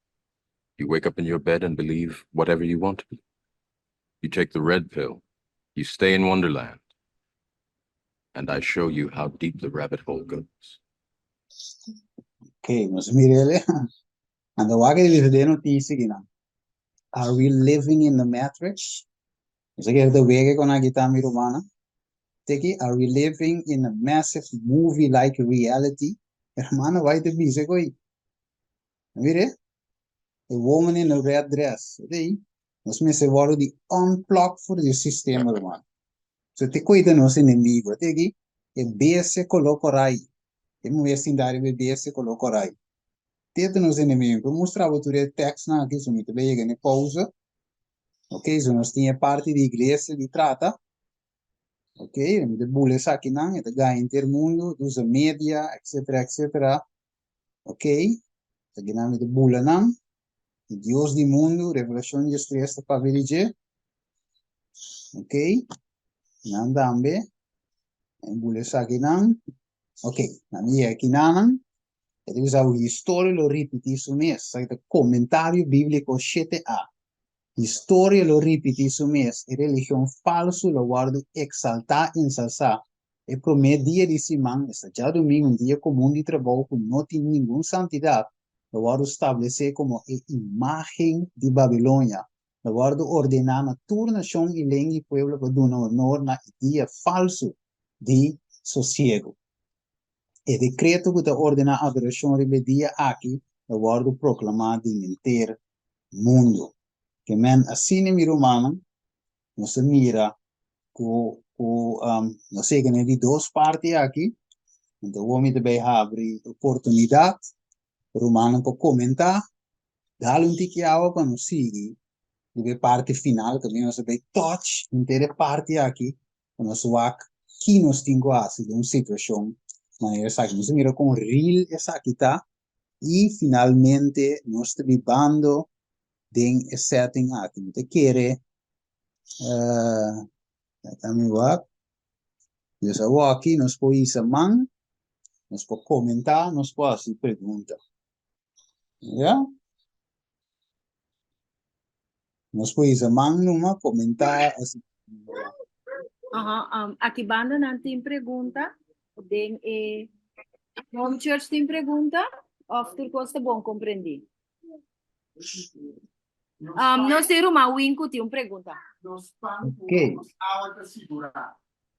Speaker 9: You wake up in your bed and believe whatever you want to believe. You take the red pill. You stay in Wonderland. And I show you how deep the rabbit hole goes.
Speaker 2: Ok, nos mirele. Anto wak e di notisia kinan. Are we living in the matrix? Nos a kere wega kon aki ta mi rumannan. Teki, are we living in a massive movie-like reality? Hermano, bai te bisa koi. Mire, a woman in a red dress. Ei, nos mester wòrdu di unplug for di e sistema, ruman. So te koi ta nos enemigo. Teki, e bestia koló korai. E muher sinta riba e bestia koló korai. Te ta nos enemigo. Mi por mustra bo tur e tekstnan aki, so mi ta bai yega na e pausa. Ok, so nos tin e parti di iglesia di trata. Ok, mi ta bula esakinan, e ta gana henter mundu, ta usa media, etcetera, etcetera. Ok, esakinan mi ta bula nan. E dios di mundu, Revelashon 13 ta papia di dje. Ok, nan tambe. En bula esakinan. Ok, nan a yega kinanan. E ta bisa ku historia lo ripití su mes. Esaki ta Komentario Bíbliko 7a. Historia lo ripití su mes. E religion falsu lo wòrdu eksaltá, ensalsá. E promé dia di siman, esta djadumingu, un dia komun di trabou ku no tin ningun santidat, lo wòrdu stablesé komo e imágen di Babilonia. Lo wòrdu ordená na tur nashon i lenga i pueblo pa duna honor na e dia falsu di sosiegu. E dekreto ku ta ordená adorashon riba e dia aki lo wòrdu proklamá den henter mundu. Ke men asina, mi rumannan, nos ta mira ku ku nos yega na e di dos parti aki, anto awor mi ta bai habri oportunidat pa rumannan por komentá, dal un tiki awa pa nos sigui riba e parti final kaminda nos ta bai touch henter e parti aki pa nos wak ki nos tin ku hasi den un situashon manera esaki. Nos ta mira kon real esaki ta i finalmente nos ta bibando den e setting aki. Mi ta kere ta mi wak. Dus awoki nos por hisa man, nos por komentá, nos por hasi pregunta. Ya? Nos por hisa man numa, komentá, hasi pregunta.
Speaker 8: Aha, um, aki banda nan tin pregunta. Den e home church tin pregunta? Of tur kos ta bon komprendí? Um, nos tin ruman Winku tin un pregunta.
Speaker 4: Nos pan ku
Speaker 2: Ok.
Speaker 4: nos awa ta sigurá.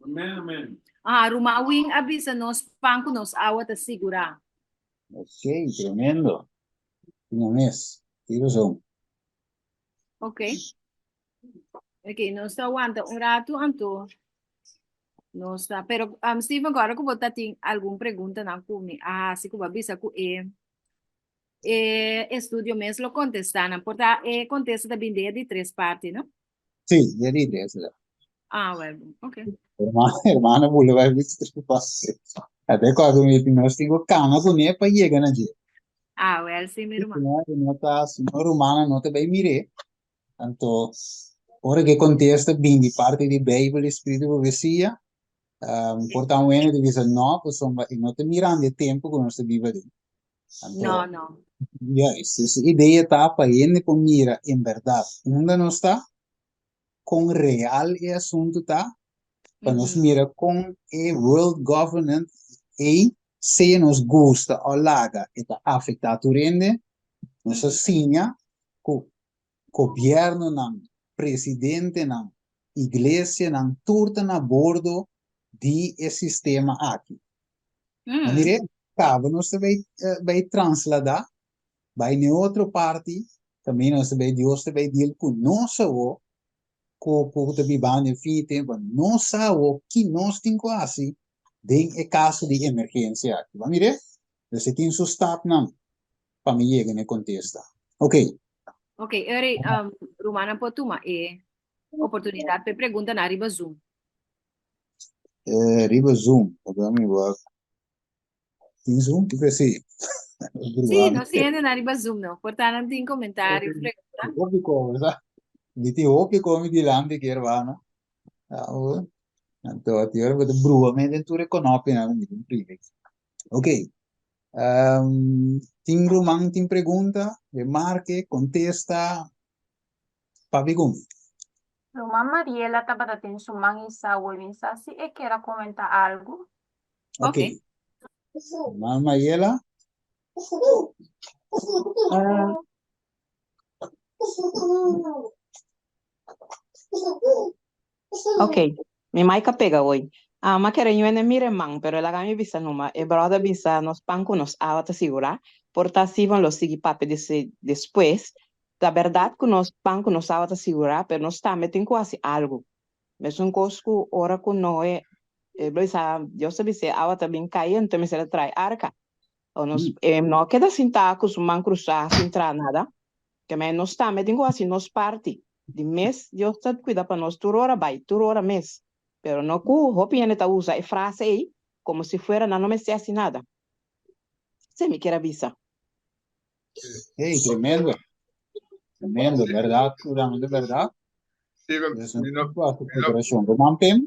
Speaker 4: Amen, amen.
Speaker 8: Ah, ruman Win a bisa nos pan ku nos awa ta sigurá.
Speaker 2: Ok, tremendo. Tin mes. Tin razon.
Speaker 8: Ok. Ok, nos ta wanta un ratu anto nos ta, pero um, Steven, kòrda ku bo ta tin algun preguntanan ku mi a hasi ku bo a bisa ku e E estudio mes lo contesta nan. Por ta e contesta ta bin den di tres parti, no?
Speaker 2: Sí, den di tres, ja.
Speaker 8: Ah, wel bon. Ok.
Speaker 2: Hermano, hermano bula bai bisa tres parti. Ate kòrda mi nos tin ku kama kuné pa yega na dje.
Speaker 8: Ah, wel, sí, mi ruman.
Speaker 2: Si no ta, si no rumannan no ta bai mir'é, anto ora ku e kontesta bin di parti di Beibel i Spiritu Profesia, um, por ta un hende ta bisa no, pasobra e no ta mirando e tempu ku nos ta biba aden. Anto,
Speaker 8: No, no.
Speaker 2: Juist, dus e idea ta pa hende por mira en berdad unda nos ta, kon real e asuntu ta, pa nos mira kon e world government ei, sea nos gusta o laga, e ta afecta tur hende. Nos a siña ku gobiernonan, presidentenan, iglesianan, tur ta na bordo di e sistema aki. Ma mire, caba nos ta bay, bay traslada, bay n'e otro parti, caminda nos ta bay, Dios ta bay deal cu nos awo, cu, cu ta bibando den fin di tempo, nos sa awo ki nos tin cu haci den e caso di emergencia aki. Bo a mire? Dus e tin su stapnan pa mi yega n'e contesta. Ok.
Speaker 8: Ok, Eri, um, rumannan por tuma e oportunidad p'e preguntanan riba Zoom.
Speaker 2: Eh, riba Zoom. Laga mi wak. Tin Zoom? Ki si.
Speaker 8: Sí, nos tin hende na riba Zoom no. Por ta nan tin comentario, pregunta.
Speaker 2: Hopi ko, sa. Mi tin hopi ko mi dilanti kier ba, no? Ah, oh. Anto, ati ora bo ta brua me den tur e konopinan ku mi tin primi. Ok. Um, tin ruman tin pregunta, remarke, kontesta, Papia ku mi.
Speaker 8: Ruman Mariela tabata den su man i Saul mi sa si e kier a comenta algu.
Speaker 2: Ok. Ruman Mariela.
Speaker 7: Ok, mi mic a pega hoy. Ah, m'a kere ñuene mi reman, pero el a laga mi bisa numa. E brother bisa nos pan ku nos awa ta sigurá. Por ta Steven lo sigui papia di despues. Ta berdad ku nos pan ku nos awa ta sigurá, pero nos tambe tin ku hasi algu. Mesun kos ku ora ku Noe, e bisa, Dios a bis'é awa ta bin kai, anto mester a trae arka. O nos, e no a keda sintá ku su man krusá sin traha nada. Kemey nos tambe tin ku hasi nos parti. Di mes Dios ta cuida pa nos tur ora bay, tur ora mes. Pero no cu hopi hende ta usa e frase ey como si fuera nan no mester haci nada. Esey mi kier a bisa.
Speaker 2: Hey, tremendo. Tremendo, bèrdat, puramente bèrdat.
Speaker 12: Steven,
Speaker 2: Dus
Speaker 12: mi no,
Speaker 2: nos por hasi
Speaker 12: mi no,
Speaker 2: preparashon. Ruman Pim?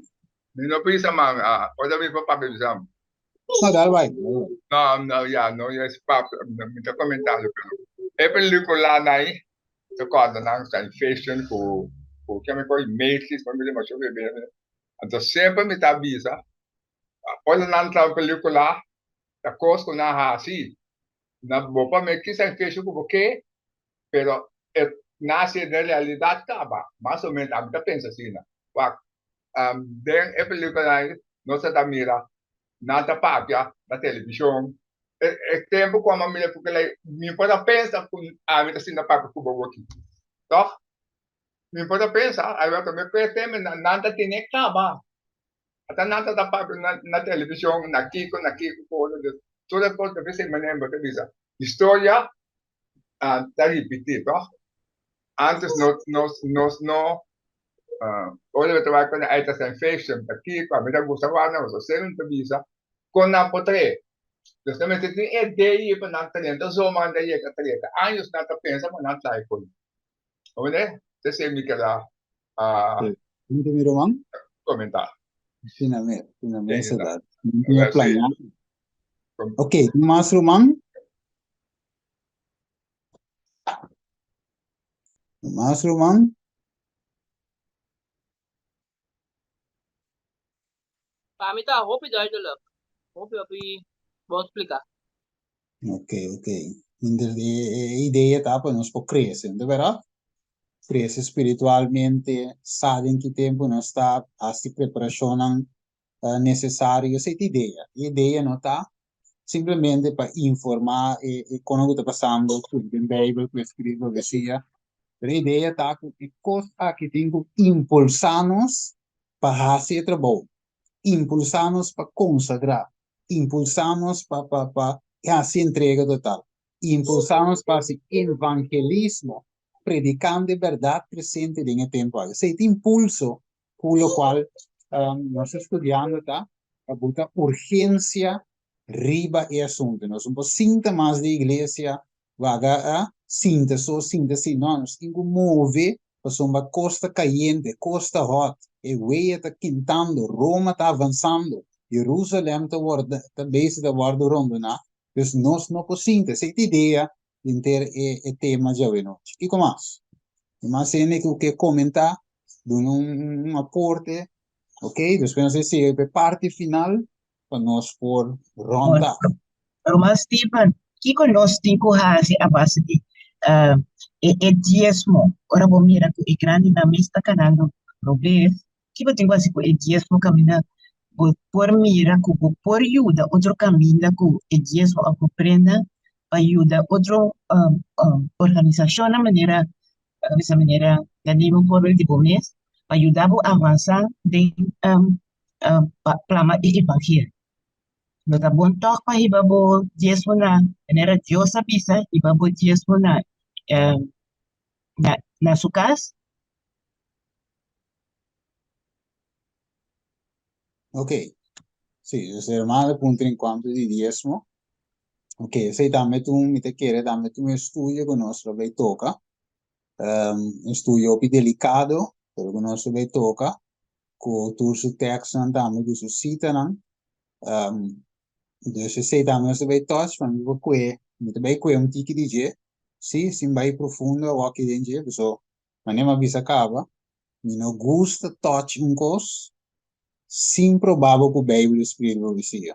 Speaker 12: mi no bisa man, ah, ora mi por papia bisa.
Speaker 2: No, dal bai, dal bai.
Speaker 12: No, no, ya, no, ya es papia, mi ta komentando, pero e pelikula nai, ta kòrda nan science fiction ku, ku keme koi Matrix, mi bisa masha bebe. Anto semper mi ta bisa, ora nan traha un pelikula, ta kos ku nan hasi, nan bo por meki science fiction ku bo ke, pero e nase den realidat kaba, mas o menos ami ta pensa asina. Wak, den e pelikulanan nos ta ta mira nan ta papia na televishon, e e tempu ku ami a mira ku kila mi por a pensa ku ami ta sinta papia ku bo aki, tòg? Mi por a pensa, ami ta ku e tema nan ta tene kaba. Ata nan ta ta papia na na televishon, na kiko, na kiko, ku otro, dus tur e kos ta bisa e manera bo ta bisa. Historia ta ripití, tòg? Antes nos nos nos no ora bo ta wak ku nan ta science fiction, ta kiko, ami ta gusta wak nan, pasobra semper mi ta bisa kon nan por trae. Dus nan mester tin e idea pa nan trae, no ta zomaar nan ta yega trae, ta años nan ta pensa pa nan trae kono. Comprende? Esei mi keda
Speaker 2: Punto mi ruman.
Speaker 12: Comenta.
Speaker 2: Finalmente, finalmente se da. No planeado. Ok, mas ruman? Mas ruman?
Speaker 14: Pa mi ta hopi duidelijk. Hopi hopi bon splika.
Speaker 2: Ok, ok. Inter e e idea ta pa nos por crece, no ta verdad? Crece spiritualmente, sa den ki tempo nos ta, haci preparacionnan necesario. Esey ta idea. E idea no ta simplemente pa informa e e kono ku ta pasando ku den Bijbel, ku e scrito profecia. Pero e idea ta ku e kos aki tin ku impulsa nos pa haci e trabou, impulsa nos pa consagra, impulsa nos pa pa pa haci entrega total, impulsa nos pa haci evangelismo, predicando e berdad presente den e tempo aki. Esey ta impulso cu locual nos ta studiando ta pa buta urgencia riba e asunto. Nos no por sinta mas den iglesia waga a sinta so sinta si, no, nos tin cu move pasobra cos ta cayente, cos ta hot, e wea ta kintando, Roma ta avansando, Jerusalem ta wordo ta bezig ta wordo rondona, dus nos no por sinta. Esey ta idea di henter e e tema djawe nochi. Kiko mas? Tin mas hende ku ke komentá, duna un un aporte, ok, despues nos a sigui pa e parti final pa nos por rònda.
Speaker 16: Ruman Steven, kiko nos tin ku hasi a base di e e diesmo? Ora bo mira ku e grandinan mes ta kanando robes, ki bo tin ku hasi ku e diesmo kaminda bo por mira ku bo por yuda otro kaminda ku e diesmo òf bo prenda pa yuda otro organisashonnan manera bisa manera ta duna un voorbeeld di bo mes pa yuda bo avansa den pa plama e evangelio. No ta bon tòg pa hiba bo diesmo na manera Dios a bisa, hiba bo diesmo na na na su kas?
Speaker 2: Ok, sí, dus hermano a puntra en cuanto di diesmo. Ok, esei tambe ta un, mi ta kere tambe ta un estudio ku nos lo bay toka. Un estudio hopi delicado, pero ku nos lo bay toka, ku tur su tekstnan tambe, ku su sitanan. Dus esei tambe nos ta bay touch, pa mi por kue, mi ta bay kue un tiki di dje, sí, sin bay profundo awor aki den dje, pasobra manera mi a bisa kaba, mi no gusta touch un kos sin proba bo ku Bijbel i Spiritu Profesia.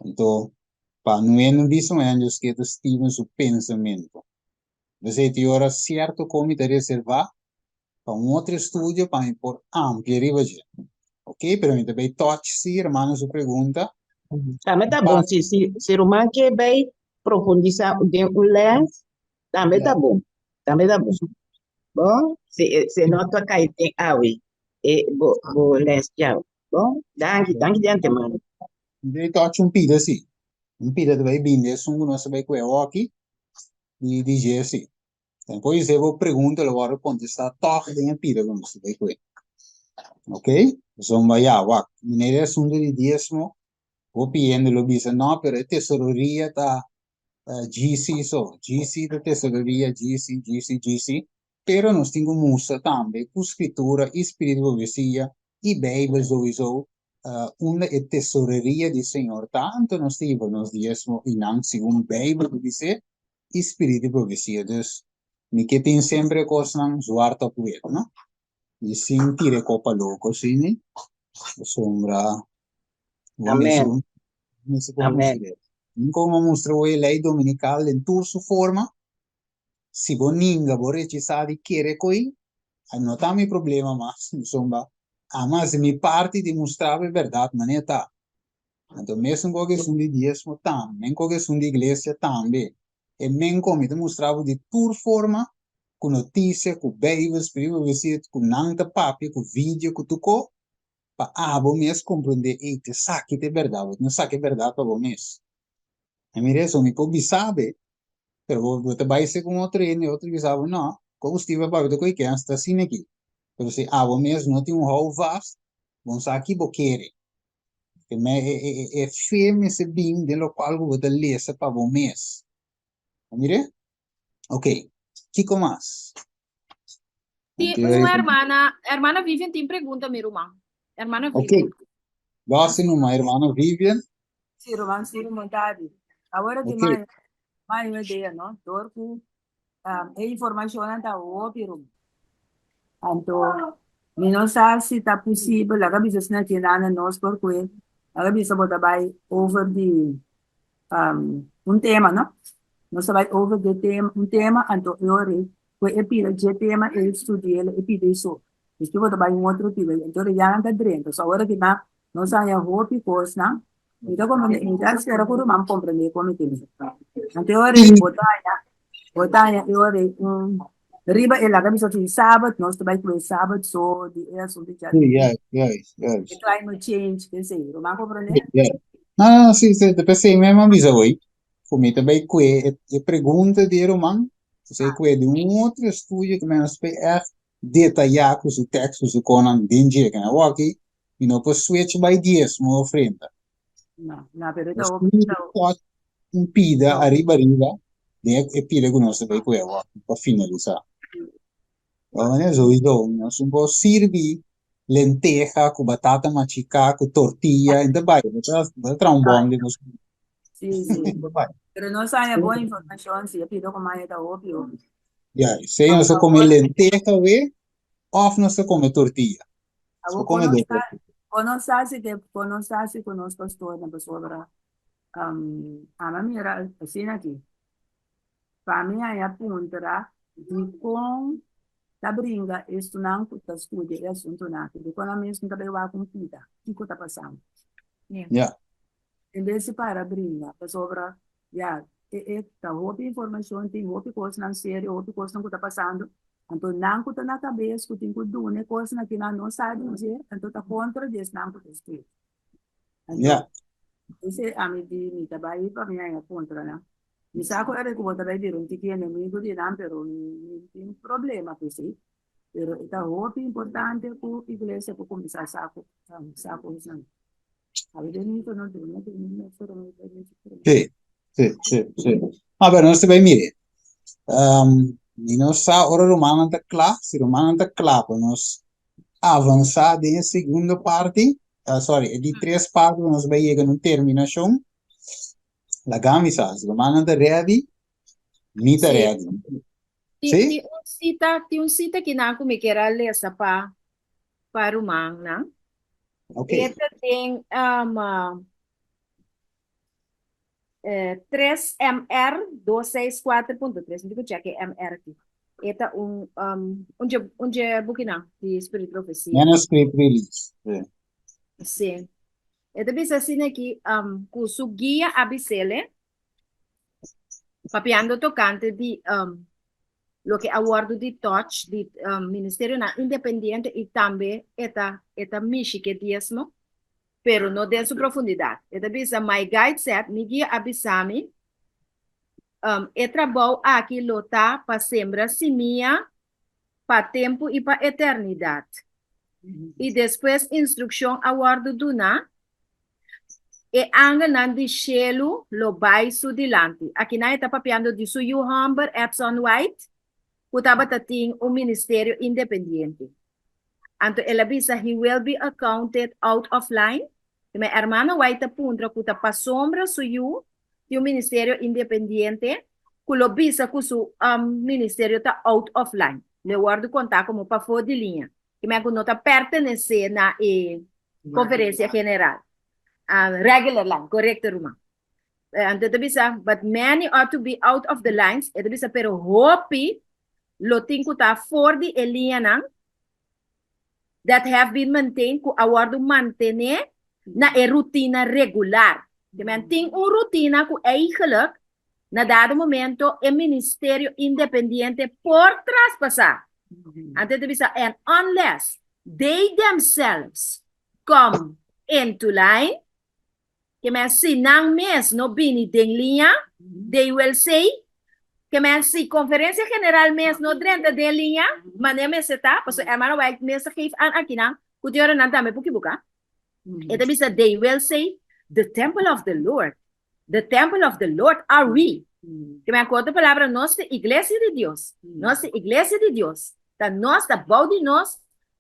Speaker 2: Anto, pa Noe no bisa un angel ke ta Steven su pensamentu. P'esei tin ora sierto kon mi ta reservá pa un otro estudio pa mi por amplia riba dje. Ok, pero mi ta bay touch si hermano su pregunta.
Speaker 16: Tambe ta bon si si si ruman ke bay profundisa den un les tambe ta bon tambe ta bon. Bon si si no ta kai den awe e bo bo les djawe. Bon danki danki di antemano.
Speaker 2: Mi ta bay touch un pida si. Un pida ta bay bini esun ku nos ta bay kue awaki di di dje si. Dan por esei bo pregunta lo wòrdu kontestá tòg den e pida ku nos ta bay kue. Ok, pasobra ya wak manera e asuntu di diesmo hopi hende lo bisa no pero e tesororia ta. GC so. GC ta tesoreria, GC, GC, GC. Pero nos tin ku mustra tambe ku Skritura i Spiritu Profesia i Beibel souiso unda e tesoreria di Señor ta, anto nos ta hiba nos diesmo i nan segun Beibel ta bis'é i Spiritu Profesia. Dus mi ke tin semper e kosnan zwart op wit, no? I sin tira e kopa loko asina, pasobra bo
Speaker 16: Amen.
Speaker 2: mester por
Speaker 16: Amen.
Speaker 2: mustra. Mi komo a mustra bo e lei dominikal den tur su forma, Si bo ninga, bo rechasá di kere ko'i, a no ta mi problema mas, pasobra ami hasi mi parti di mustra bo e bèrdat manera ta. Anto mesun ku esun di diesmo tambe, men ku esun di iglesia tambe, e men ku mi ta mustra bo di tur forma, ku notisia, ku Beibel, spiritu profesia, ku nan ta papia, ku video, ku tur ko, pa abo mes komprondé, ey, esaki ta e bèrdat, bo no saka e bèrdat pa bo mes. A mira eso, mi por bisa be, pero bo, bo ta bai segun otro hende, otro bisa bo, no, ko Steve a papia ta koe kens ta asina aki. Pero si abo mes no tin un hou vast, bo no sa ki bo kere. E me, e, e, e, e fe mester bin den lokual ku bo ta lesa pa bo mes. A mira? Ok, kiko mas?
Speaker 8: Tin un hermana, hermana Vivian tin pregunta, mi ruman. Hermana Vivian.
Speaker 2: Ok, Gosi numa, hermana Vivian.
Speaker 1: Sí, ruman, sí, ruman Tadi. Awor tin
Speaker 2: Ok.
Speaker 1: mas, mas un idea, no? Door ku um, e informashonnan ta hopi, ruman. Anto, mi no sa si ta posibel, laga bisa si na tin nana nos por kue, laga bisa bo ta bai over di um, un tema, no? Nos ta bai over di tema, un tema, anto e ora ei, ku e pida dje tema ei studi'el, e pida ei so. Despues bo ta bai un otro pida, anto ora ya nan ta drenta. So awor aki nan nos haña hopi kosnan, mi ta komprende, mi ta spera ku ruman komprende kon mi ta bisa. Anto e ora ei bo ta haña, bo ta haña e ora ei un riba e laga bisa si sabat, nos ta bai ku e sabat so di e asuntu dja
Speaker 2: Sí, juist, juist, juist.
Speaker 1: e climate change, esei. Ruman komprende?
Speaker 2: Ja. No, no, no, sí, sí, p'esei mi a bisa hoy, ku mi ta bai kue e, e pregunta di e ruman, p'esei kue di un otro estudio ku mi a spé ègt detayá ku su tekst, ku su konan den dje, ku awor aki mi no por switch bai diesmo ofrenda.
Speaker 1: No, no, pero ta
Speaker 2: Nos
Speaker 1: hopi,
Speaker 2: tin
Speaker 1: ta
Speaker 2: ku touch un pida ariba ariba den e pida ku nos ta bai kue awor pa finalisá. Manera sowieso nos no por sirbi lenteja ku batata machiká ku tortilla en ta bai bo ta bo ta traha un bòm di nos
Speaker 1: Sí, sí.
Speaker 2: Ta bai.
Speaker 1: Pero nos haña bon informashon, si e pida ku maya ta hopi hopi.
Speaker 2: Ya, sea nos ta kome lenteja we òf nos ta kome tortilla. Nos
Speaker 1: Awor
Speaker 2: por kome
Speaker 1: kon nos
Speaker 2: dos
Speaker 1: sa,
Speaker 2: kos.
Speaker 1: kon nos sa si ke, kon nos sa si ku nos pastornan pasobra um, ami a mira asina aki. Pa mi haña puntra dikon ta bringa estunan ku ta studia e asuntunan aki, dikon nan mes no ta bai wak un pida kiko ta pasando.
Speaker 2: Ya.
Speaker 1: En bes di para bringa, pasobra ya e e ta hopi informashon, tin hopi kosnan serio, hopi kosnan ku ta pasando, anto nan ku ta na kabes ku tin ku duna e kosnan aki nan no sa di dje, anto ta kontra di esnan ku ta studia. Anto,
Speaker 2: Ya.
Speaker 1: Ese ami di mi ta bai pa mi haña kontra nan. Mi sa ku ere ku bo ta bai bira un tiki enemigo di nan, pero mi mi tin problema ku esei. Pero e ta hopi importante ku iglesia por kuminsá sa ku sa kosnan. Abi den mi no duna den mi no pero mi den mi
Speaker 2: Sí, sí, sí, sí. Ah, pero nos ta bai mire. Um, mi no sa ora rumannan ta kla, si rumannan ta kla pa nos avansá den e segundo parti, ah, sorry, e di tres parti ku nos bai yega na un terminashon, laga mi sa, si rumannan ta ready, mi ta
Speaker 8: Sí.
Speaker 2: ready.
Speaker 8: Tin,
Speaker 2: Sí?
Speaker 8: tin un sita, tin un sita kinan ku mi kier a lesa pa pa rumannan.
Speaker 2: Ok.
Speaker 8: E ta den um, eh, 3 MR 264.3. Mi tin ku check e MR aki. E ta un, um, un dje, un dje bukinan di Spirit Profesia.
Speaker 2: Manuscript release. Sí.
Speaker 8: Sí. E ta bisa asina aki, um, ku su guia a bis'ele, papiando tokante di um, loke a wòrdu di touch di um, ministerionan independiente i tambe e ta, e ta mishi ku e diesmo, pero no den su profundidat. E ta bisa, My guide said, mi guia a bisa mi, um, e trabou aki lo ta pa sembra simia pa tempu i pa eternidat. I despues instrukshon a wòrdu duná. E angelnan di shelu lo bai su dilanti. Akinan e ta papiando di su yu hòmber Edson White, ku tabata tin un ministerio independiente. Anto el a bisa, He will be accounted out of line. I mi hermano White ta puntra ku ta pasobra su yu tin un ministerio independiente ku lo bisa ku su ministerio ta out of line. Lo e wòrdu kontá komo pafó di liña. I men ku no ta pertenesé na e konferensia general. Regular line, korekto ruman. Anto e ta bisa, but many ought to be out of the lines, e ta bisa, pero hopi lo tin ku ta for di e liñanan that have been maintained, ku a wòrdu mantené na e rutina regular. Ke men tin un rutina ku eigenlijk na dado momento e ministerio independiente por traspasá. Anto e ta bisa, and unless they themselves come into line, ke men si nan mes no bini den liña, they will say, ke men si Conferencia General mes no drenta den liña, manera mester ta, pasobra hermano White mes ta geef aan akinan, ku tin ora nan tambe por kibuká. E ta bisa, they will say, the temple of the Lord, the temple of the Lord are we. Ke men ku otro palabra, nos ta iglesia di Dios, nos ta iglesia di Dios, ta nos, ta bou di nos,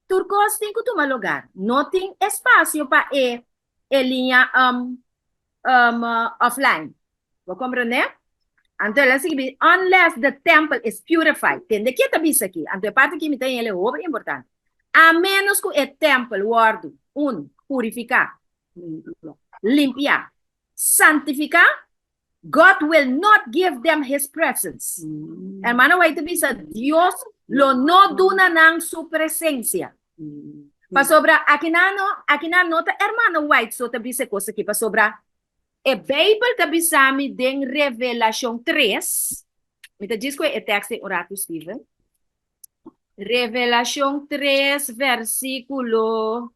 Speaker 8: Tur kos tin ku tuma lugar. No tin espasio pa e e liña offline. Bo komprendé? Anto el a sigui unless the temple is purified. Tende ke ta bisa aki. Anto e parti aki mi ta hel e hopi importante. A ménos ku e tèmpel wòrdu, un, purifiká, limpiá, santifiká, God will not give them his presence. Hermano White ta bisa, Dios lo no duna nan su presencia. Pasobra akinan no, akinan no ta hermano White so ta bisa e kos aki, pasobra e Bijbel ta bisa mi den Revelacion 3, mi ta djis koe e tekst ei un ratu, Steven. Revelacion 3 versiculo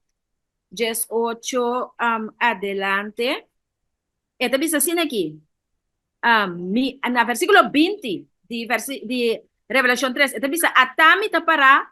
Speaker 8: 18 um, adelante. E ta bisa asina aki, mi, na versíkulo 20 di, versi, di Revelashon 3, e ta bisa, Ata mi ta pará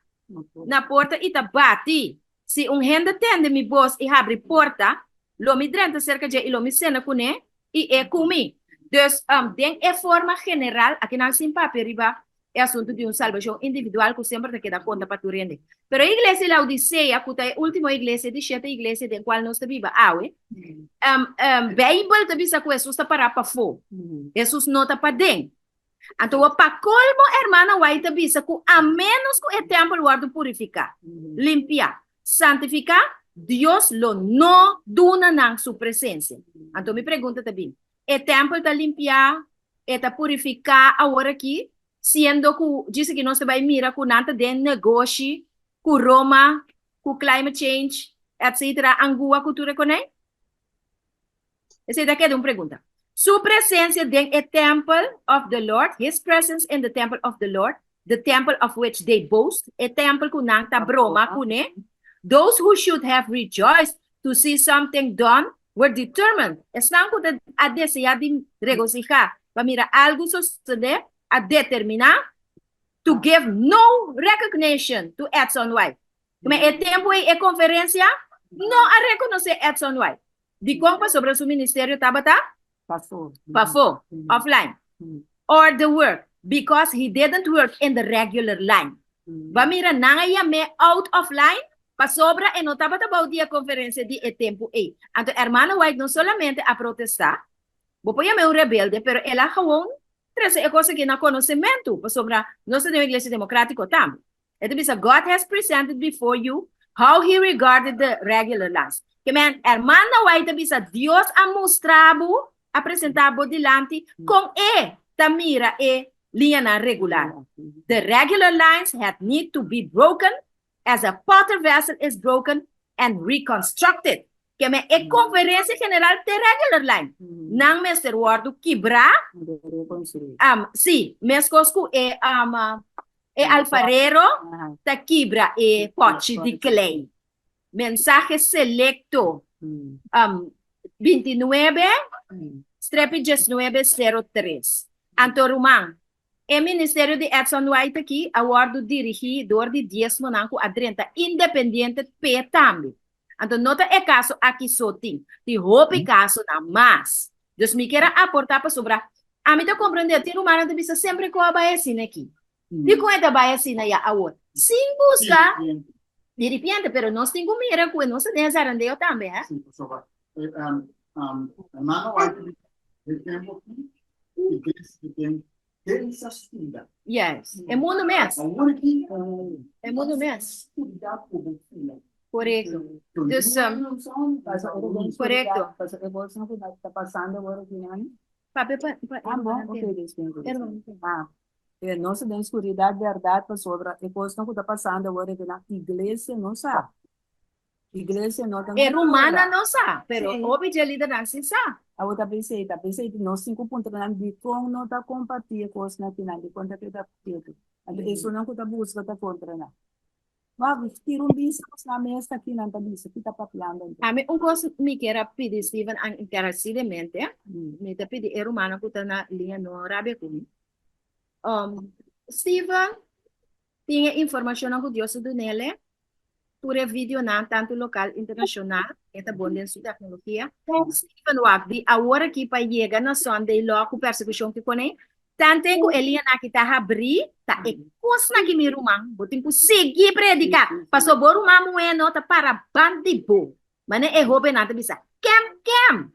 Speaker 8: na porta i ta bati. Si un hende tende mi bos i habri porta, lo mi drenta serka dje i lo mi sena kuné i e ku mi. Dus, den e forma general, akinan sin papia riba e asuntu di un salbashon individual ku semper ta keda konta pa tur hende. Pero e iglesia di Laodisea, ku ta e último iglesia di shete iglesia den kual nos ta biba awe, Beibel ta bisa ku Hesus ta pará pafó, Hesus no ta paden. Anto pa kolmo hermana White ta bisa ku a ménos ku e tèmpel wòrdu purifiká, limpiá, santifiká, Dios lo no duna nan su presensia. Anto mi pregunta ta bin, E tèmpel ta limpiá, e ta purifiká aworakí, siendo ku djis aki nos ta bai mira ku nan ta den negoshi ku Roma, ku climate change, etcetera, angua ku tur e konei? Esei ta keda un pregunta. Su presensia den e tèmpel of the Lord, His presence in the temple of the Lord, the temple of which they boast, e tèmpel ku nan ta broma kuné, those who should have rejoiced to see something done were determined, esnan ku ta a deseá di regosihá pa mira algu sosodé, a determiná to give no recognition to Edson White. Kuma e tempu ei e konferensia no a rekonosé Edson White. Dikon? Pasobra su ministerio tabata pafó, offline, or the work, because he didn't work in the regular line. Bo a mira nan a yam'é out of line pasobra e no tabata bou di e konferensia di e tempu ei. Anto Hermano White no solamente a protestá, bo por yam'é un rebelde, pero el a gewoon trese e kos aki na konosementu, pasobra nos ta den un iglesia demokrátiko tambe. E ta bisa, God has presented before you how he regarded the regular lines. Ke men, Hermana White ta bisa, Dios a mustra bo, a presentá bo dilanti kon e ta mira e liñanan regular. The regular lines had need to be broken as a potter vessel is broken and reconstructed. Ke men e konferensia general te regular line. Nan mester wòrdu kibrá, um, sí, meskos ku e, um, e alfarero ta kibra e pòchi di klei. Mensahe selekto, um, 29, strepi 19, 03. Anto ruman, e ministerio di Edson White aki a wòrdu dirigí dor di diesmonan ku a drenta independiente p'e tambe. Anto no ta e kaso aki so tin, tin hopi kasonan mas. Dus mi kier a aportá pasobra ami ta komprendé tin rumannan ta bisa semper ku a bai asina aki. Dikon e ta bai asina ya awor? Sin buska di ripiente, pero nos tin ku mira ku nos ta den e zarandeo tambe, hè?
Speaker 2: Sí, pasobra hermano White a bisa den tempu aki iglesia ta den densa skuridat.
Speaker 8: Yes, e mundu mes.
Speaker 2: Awor aki
Speaker 8: E mundu mes.
Speaker 2: Skuridat ku bo fia.
Speaker 8: Korekto. Dus, korekto.
Speaker 1: Pasobra e kosnan ku ta pasando awor aki nan.
Speaker 8: Papia pa pa
Speaker 1: Ah, bon,
Speaker 8: hermano
Speaker 1: ok,
Speaker 8: tende. Hermano tende.
Speaker 1: Ah, nos ta den skuridat bèrdat pasobra e kosnan ku ta pasando awor aki nan iglesia no sa. Iglesia no ta
Speaker 8: E
Speaker 1: na
Speaker 8: rumannan
Speaker 1: ora.
Speaker 8: no sa, pero
Speaker 1: Sí.
Speaker 8: hopi dje lidernan si sa.
Speaker 1: Awor ta p'esei, ta p'esei nos tin ku puntra nan dikon no ta kompartí e kosnan akinan, dikon ta keda ketu. Anto esunnan ku ta buska ta kontra nan. Wak, tira un bista ku nan mes ta kinan ta bisa, ki ta papiando anto.
Speaker 8: Ami un kos mi kier a pidi Steven encarecidamente, mi ta pidi e rumannan ku ta na liña no rabia ku mi. Steven tin e informashonnan ku Dios a dunele, tur e videonan tantu lokal internashonal, e ta bon den su teknologia. Steven wak di awor aki pa yega na Sunday law ku persekushon ki konei, tanten ku e liñanan aki ta habrí, ta e kosnan ki mi ruman bo tin ku sigui prediká, pasobra bo ruman muhé no ta para band di bo. Manera e hóbennan ta bisa, Kem, kem!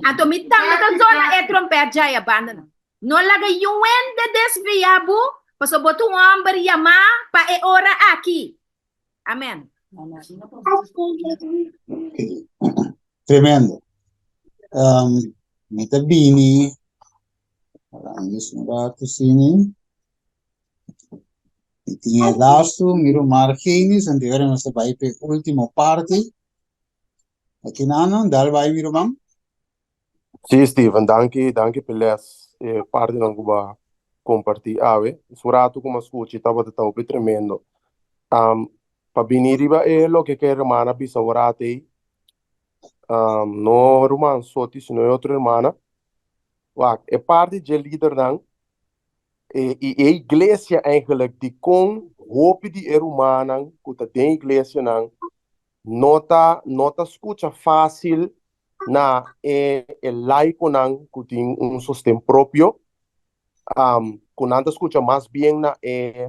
Speaker 8: Anto mi tambe ta zona e trompèt djaya banda nan. No laga yuende desviá bo, pasobra bo ta un hòmber yamá pa e ora aki. Amèn.
Speaker 2: Tremendo. Um, mi ta bini, un ratu sini. Mi tin e lastu, mi ruman Argenis, anto ora nos ta bai pa e ultimo parti. Aki nan, dal bai mi ruman.
Speaker 17: Sí, Steven, danki, danki p'e les, e partinan ku bo a kompartí awe. Su ratu ku mi a skucha tabata ta hopi tremendo. Pa bini riba e loke ku e hermana a bisa awor ei, no ruman Soti sino e otro hermana, wak, e parti dje lidernan e i e iglesia eigenlijk dikon hopi di e rumannan ku ta den iglesianan no ta no ta skucha fásil na e e laikonan ku tin un sosten propio, ku nan ta skucha mas bien na e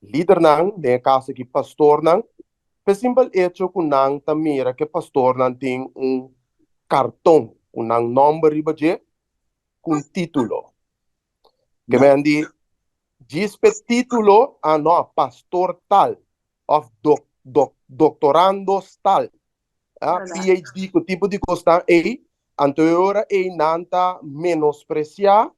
Speaker 17: lidernan, den e kaso aki pastornan, p'e simpel echo ku nan ta mira ku e pastornan tin un karton ku nan nòmber riba dje ku un título. Ke men di djis p'e título, ah no, pastor tal òf dok dok doktorandos tal, ah, PhD ku tipo di kosnan ei, anto e ora ei nan ta menospresiá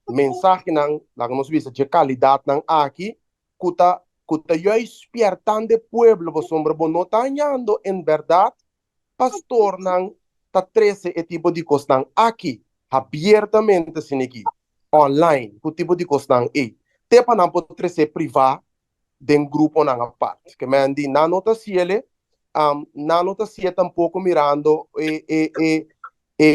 Speaker 17: mensahenan, laga nos bisa, dje kalidatnan aki ku ta ku ta juist spièrtando e pueblo pasobra bo no ta hañando en bèrdat pastornan ta trese e tipo di kosnan aki abiertamente asin'aki online ku tipo di kosnan ei te pa nan por trese privá den gruponan apart. Ke men di nan no ta hasiel, nan no ta hasié tampoko mirando e e e e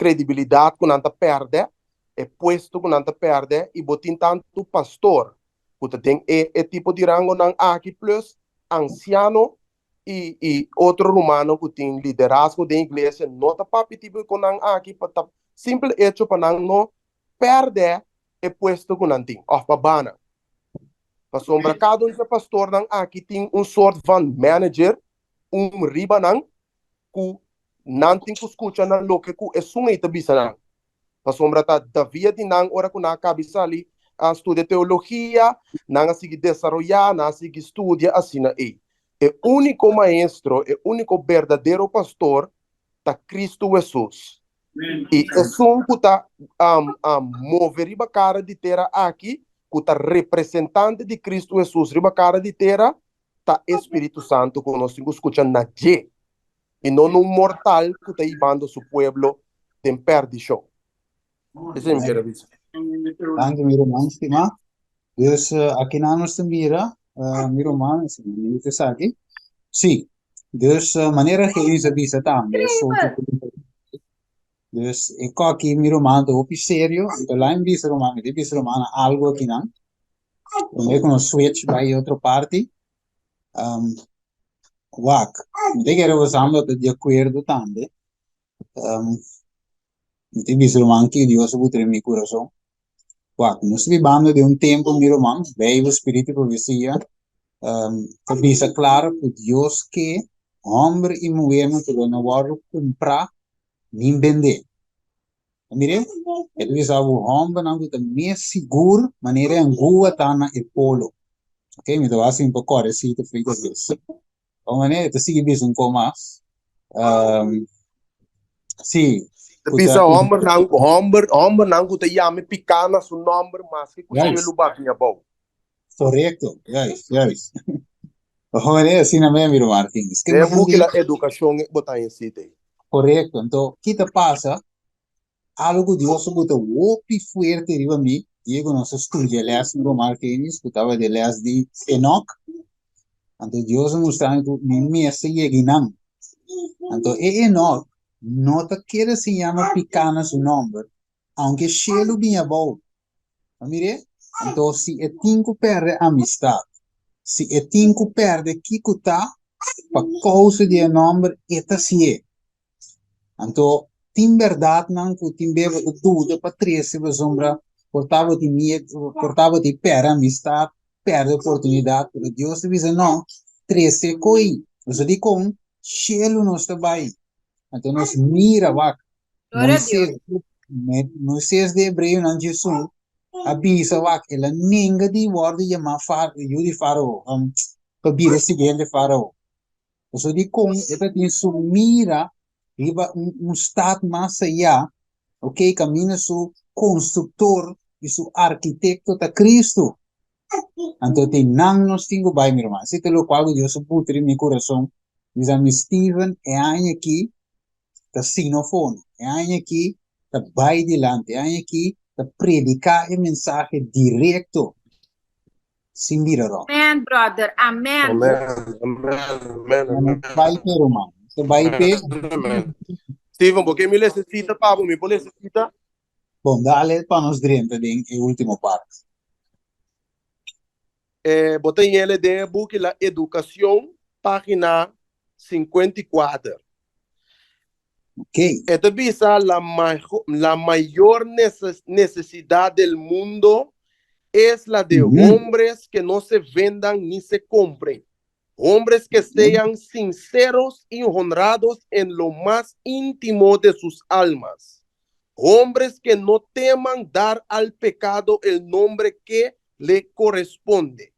Speaker 17: kredibilidat ku nan ta pèrdè, e puesto ku nan ta pèrdè i bo tin tantu pastor ku ta den e e tipo di rangonan aki plus ansiano i i otro rumannan ku tin liderazgo den iglesia no ta papia tipo di konan aki pa ta simpel echo pa nan no pèrdè e puesto ku nan tin òf pa bana. Pasobra kada un di e pastornan aki tin un sort van manager un riba nan ku nan tin ku skucha na loke ku esun ei ta bisa nan. Pasobra ta ta via di nan ora ku nan a kabi sali a studia teologia, nan a sigui desaroyá, nan a sigui studia asina ei. E úniko maestro, e úniko berdadero pastor ta Kristu Hesus. I esun ku ta move riba kara di tera aki, ku ta representante di Kristu Hesus riba kara di tera, ta e Spiritu Santu ku nos tin ku skucha na dje, i no na un mortal ku ta hibando su pueblo den pèrdishon. Esei mi kier a bisa.
Speaker 2: Danki mi ruman stimá. Dus akinan nos ta mira, mi ruman, si mi mira esaki. Sí, dus manera Genis a bisa tambe, dus e koki mi ruman ta hopi serio, anto laat mi bisa ruman, mi ta bisa rumannan algu akinan, promé ku nos switch bai otro parti. Wak, mi ta kere boso lo ta di akuerdo tambe. Um, mi ta bisa ruman ki Dios a buta den mi kurason. Wak, nos ta bibando den un tempu, mi ruman, Bijbel, Spiritu i Profesia, um, ta bisa klaro ku Dios ke hòmber i muhernan ku lo no wòrdu kumprá nin bendé. Mire, e ta bisa bo hòmbernan ku ta mes sigur manera e angua ta na e polo. Ok, mi ta wak si mi por kòrda e sita frita bes. Bon manera, e ta sigui bisa un poko mas. Um, sí,
Speaker 17: Ta
Speaker 2: ku ta
Speaker 17: bisa hòmbernan, hòmber, hòmbernan ku ta yama e piká na su nòmber maske ku
Speaker 2: Juist.
Speaker 17: shelu bati abou.
Speaker 2: Korekto, juist, juist. Bon manera, asina mes, mi ruman Arquímedes. Ke
Speaker 17: Den
Speaker 2: men
Speaker 17: buki
Speaker 2: di
Speaker 17: la edukashon bo ta haña sita ei.
Speaker 2: Korekto. Anto, ki ta pasa? Algo ku Dios a buta hopi fuerte riba mi, dia ku nos a studia lès na Roma Arkenis, ku tabata e lès di Enok. Anto Dios a mustra mi ku mi mester yega einan. Anto e Enok no ta kere siña mi piká na su nòmber, aunke shelu bini abou. A mir'é? Anto si e tin ku pèrdè amistat, si e tin ku pèrdè kiko ta, pa kousa di e nòmber e ta hasié. Anto tin bèrdatnan ku tin bes bo ta duda pa trese pasobra por ta bo tin miedu, por ta bo tin pèrdè amistat, pèrdè oportunidat, pero Dios ta bisa no, trese ko'i. Pasobra dikon? Shelu nos ta bai. Anto nos mira wak,
Speaker 8: Gloria a
Speaker 2: Moises,
Speaker 8: Dios.
Speaker 2: Moises di hebreonan Djesun a bisa wak, el a nenga di wòrdu yamá yu di Farao, pa bira siguiente Farao. Pasobra dikon e ta tin su mira riba un un stat mas ayá, ok, kaminda su konstruktor i su arkitekto ta Kristu. Anto tin nan nos tin ku bai, mi ruman. Esei ta lokual ku Dios a buta den mi kurason. Bisa mi, Steven, e aña aki ta sinofono, e aña aki ta bai dilanti, e aña aki ta prediká e mensahe direkto. sin bira rònt.
Speaker 8: Amen, brother. Amen.
Speaker 17: Amen, amen, amen, amen.
Speaker 2: Bai pe, ruman. Ta bai pe.
Speaker 17: Amen. Steven, bo ke mi lesa cita pa bo? Mi por lesa cita?
Speaker 2: Bon, dale pa nos drenta den e ultimo parti.
Speaker 17: Eh, bo ta yele den e buki La Educacion, pagina 54.
Speaker 2: Ok.
Speaker 17: E ta bisa la, la mayor necesidad del mundo es la de hombres que no se vendan ni se compren. Hombres que sean sinceros y honrados en lo más íntimo de sus almas. Hombres que no teman dar al pecado el nombre que le corresponde.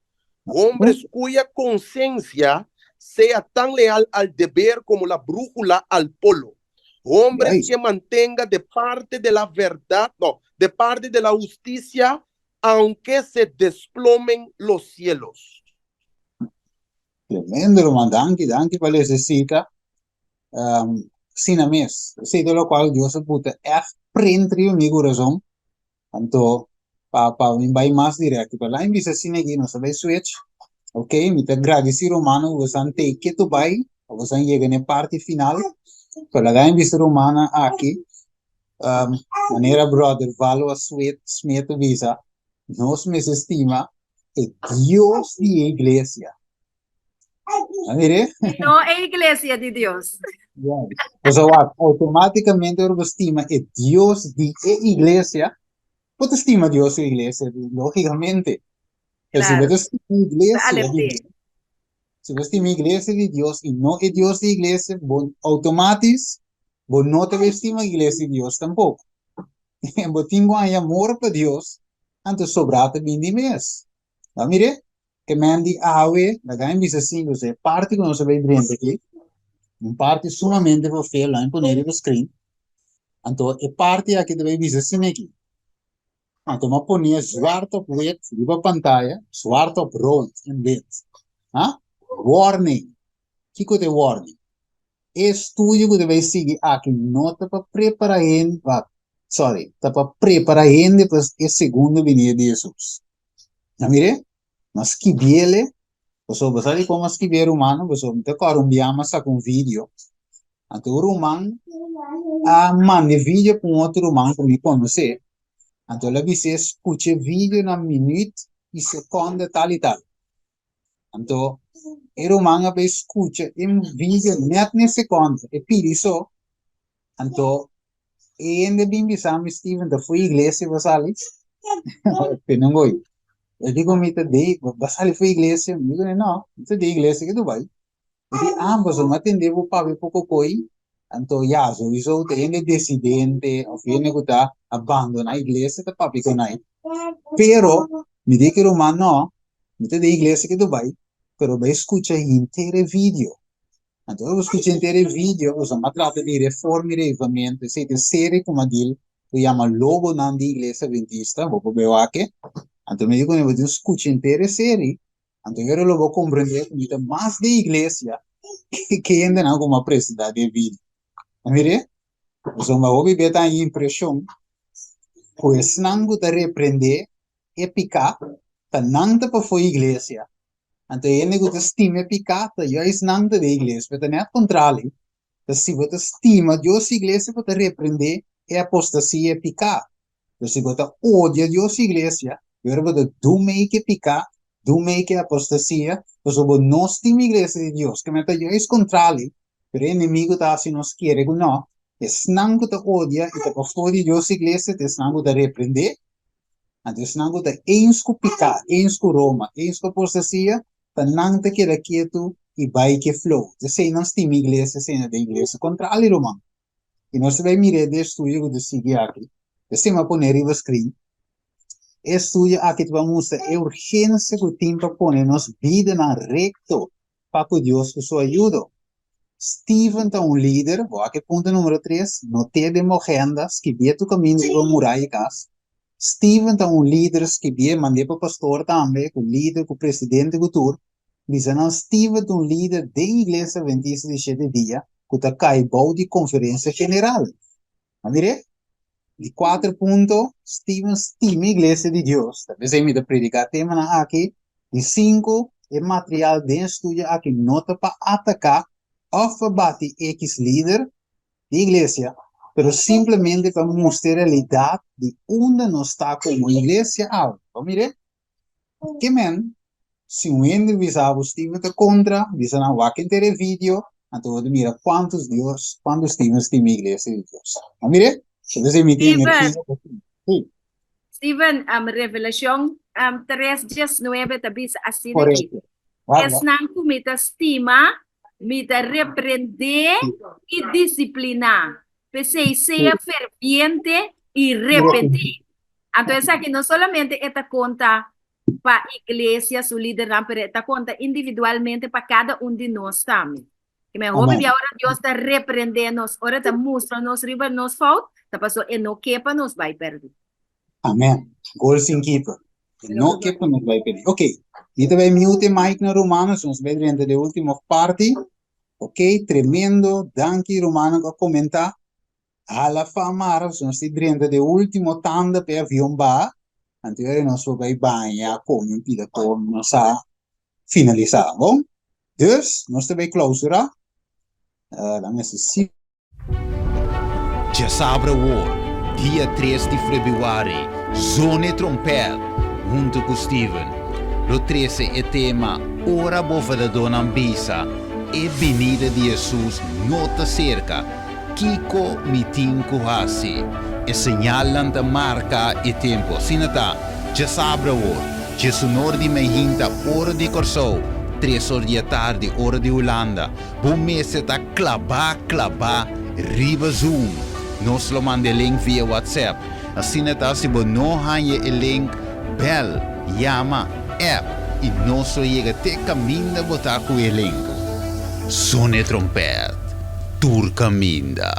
Speaker 17: Hombres cuya conciencia sea tan leal al deber como la brújula al polo. Hombres que mantenga de parte de la verdad, no, de parte de la justicia, aunque se desplomen los cielos.
Speaker 2: Tremendo, ruman. Danki, danki pa lesa e sita. Um, asina mes. Esei ta lokual Dios a buta ègt prent riba mi kurason. Anto, pa pa mi bai mas directo, pero laat mi bisa asina aki, nos ta bai switch, ok, mi ta gradeci rumannan ku boso a take to bai, pa boso a yega na e parti final, pero laga mi bisa rumannan aki, um, manera brother Valo a Sweet Smith a bisa, nos mester stima e Dios di e iglesia. A mire?
Speaker 8: No e iglesia di Dios.
Speaker 2: Pues awak, automáticamente ora bo stima e Dios di e iglesia, bo ta stima Dios su iglesia, lógicamente. Pero si bo
Speaker 8: Claro.
Speaker 2: ta stima
Speaker 8: Ta
Speaker 2: iglesia di
Speaker 8: alerté.
Speaker 2: Dios, si bo stima iglesia di Dios i no e Dios di iglesia, bo automatis bo no ta bay stima iglesia di Dios tampoco. Bo tin cu haña amor pa Dios, anto sobrá ta bin di mes. A mire? Ke men di awe, laga mi bisa sin ku e parti ku nos a bai drenta aki, un parti sumamente verfeel, laga mi pone riba screen. Anto e parti aki ta bai bisa asina aki. Anto mi a pone zwart op wit riba pantaya, zwart op rood en wit. Ha? Warning. Kiko ta e warning? E studio ku ta bai sigui aki no ta pa prepara hende, sorry, ta pa prepara hende pa e segundo binida di Hesus. Na mire, m'a skibiele, pasobra bo sa di kon m'a skibi e rumannan, pasobra mi ta kòrda un bia m'a saka un video, anto un ruman a manda e video pa un otro ruman ku mi konosé, anto el a bis'é skucha e video na minüt i sekònde tal i tal. Anto e ruman a bai skucha e video nèt n'e sekònde, e pidi so. Anto e hende bin bisa mi, Steven, ta fo'i iglesia bo sali? Pe nan goi. E di ku mi ta di, bo sali fo'i iglesia? Mi di ku no, mi ta di iglesia ke Dubai. E di, ah, pasobra mi a tende bo papia poko koi, anto ya, souiso ta hende desidente of hende ku ta abandoná iglesia ta papia ku nai. Pero, mi di ku e ruman, no, mi ta di iglesia ke Dubai, pero bai skucha henter e video. Anto ora bo skucha henter e video, pasobra mi a trata di reforma i reavivamento, esei ta e serie ku mi a dil ku yama Lobonan di Iglesia Adventista, bo por bai wak e. Anto mi di ku bo tin skucha henter e serie, Anto ora lo bo comprende cu mi ta mas den iglesia ke hendenan cu mi a presenta den video. A mire? Pasobra hopi be ta haña impresion cu esnan cu ta reprende e pica ta nan ta pafo iglesia, anto e hende cu ta stima e pica ta juist nan ta den iglesia. Pero ta net contrali, ta si bo ta stima Dios su iglesia bo ta reprende e apostasia, e pica. Pero si bo ta odia Dios su iglesia, y ora bo ta dumei ke piká, dumei ke apostasia, pasobra bo no stima iglesia di Dios, ke mester ta juist kontrali, pero e enemigu ta hasi nos kere ku no, esnan ku ta odia i ta pafó di Dios su iglesia ta esnan ku ta reprendé, anto esnan ku ta eens ku piká, eens ku Roma, eens ku apostasia, ta nan ta keda ketu i bai ke flow. Esei nan stima iglesia, esei nan ta iglesia. Kontrali, ruman. I nos ta bai mira e estudio ku ta sigui aki. Esei mi a pone riba screen. E estudio aki ta pa mustra e urgensia ku tin pa pone nos bidanan rekto pa ku Dios ku su ayudo. Steven ta un lider, bo wak e punto numero tres, not'é den bo agenda, skibié tur kaminda riba muraya kas. Steven ta un lider, skibié, mand'é pa pastor tambe, ku lider, ku presidente, ku tur. Bisa nan Steven ta un lider den Iglesia Adventista di Shete Dia ku ta kai bou di Konferensia General. A mir'é? Di kuater punto, Steven stima Iglesia di Dios. Ta p'esei mi ta prediká temanan aki. Di sinku, e material den e studio aki no ta pa ataká òf pa bati ekis lider di iglesia, pero simplemente pa mustra e realidat di unda nos ta komo iglesia awe. Bo mir'é? Ke men, si un hende bisa bo Steven ta kontra, bisa nan wak henter e video, anto bo ta mira kuantu Dios, kuantu Steven stima e iglesia di Dios. A mir'é? Entonces mi tin
Speaker 8: Steven,
Speaker 2: energia pa Sí,
Speaker 8: Steven, um, Revelacion um, 3, 19 ta bisa asina aki.
Speaker 2: korekto. Wak, wak.
Speaker 8: Esnan ku mi ta stima, mi ta reprendé i disipliná. P'esei sea ferviente i repentí. Anto esaki no solamente e ta konta pa iglesia su lidernan, pero e ta konta individualmente pa kada un di nos tambe. I men hopi bia ora Dios ta reprendé nos, ora ta mustra nos riba nos fout, ta paso e no ke pa nos bai pèrdí.
Speaker 2: Amen. Gol sin keeper. E no ke pa nos bai pèrdí. Ok, mi ta bai mute mic na rumannan, so nos bai drenta den ultimo parti. Ok, tremendo. Danki rumannan ku a komentá. Hala fa mara, so nos tin drenta den ultimo tanda pa e avion baha. Anto ora nos por bai baña, kome un pida kome, nos a finalisá. Bon? Dus, nos ta bai klausurá. Laat me hasi
Speaker 10: Djasabra awor, dia tres di febrüari, Zone Trompèt huntu ku Steven lo trese e tema Ora bo Verdadónan Bisa e Binida di Hesus no ta serka, Kiko mi tin ku hasi? E señalnan ta marka e tempu. Asina ta, djasabra awor, djesunor di meihinta ora di Kòrsou, tres or di atardi ora di Hulanda. Bo mester ta klabá klabá riba Zoom. Nos lo manda e link via WhatsApp. Asina ta si bo no haña e link, bèl, yama, app i nos lo yega te kaminda bo ta ku e link. Zone trompèt tur kaminda.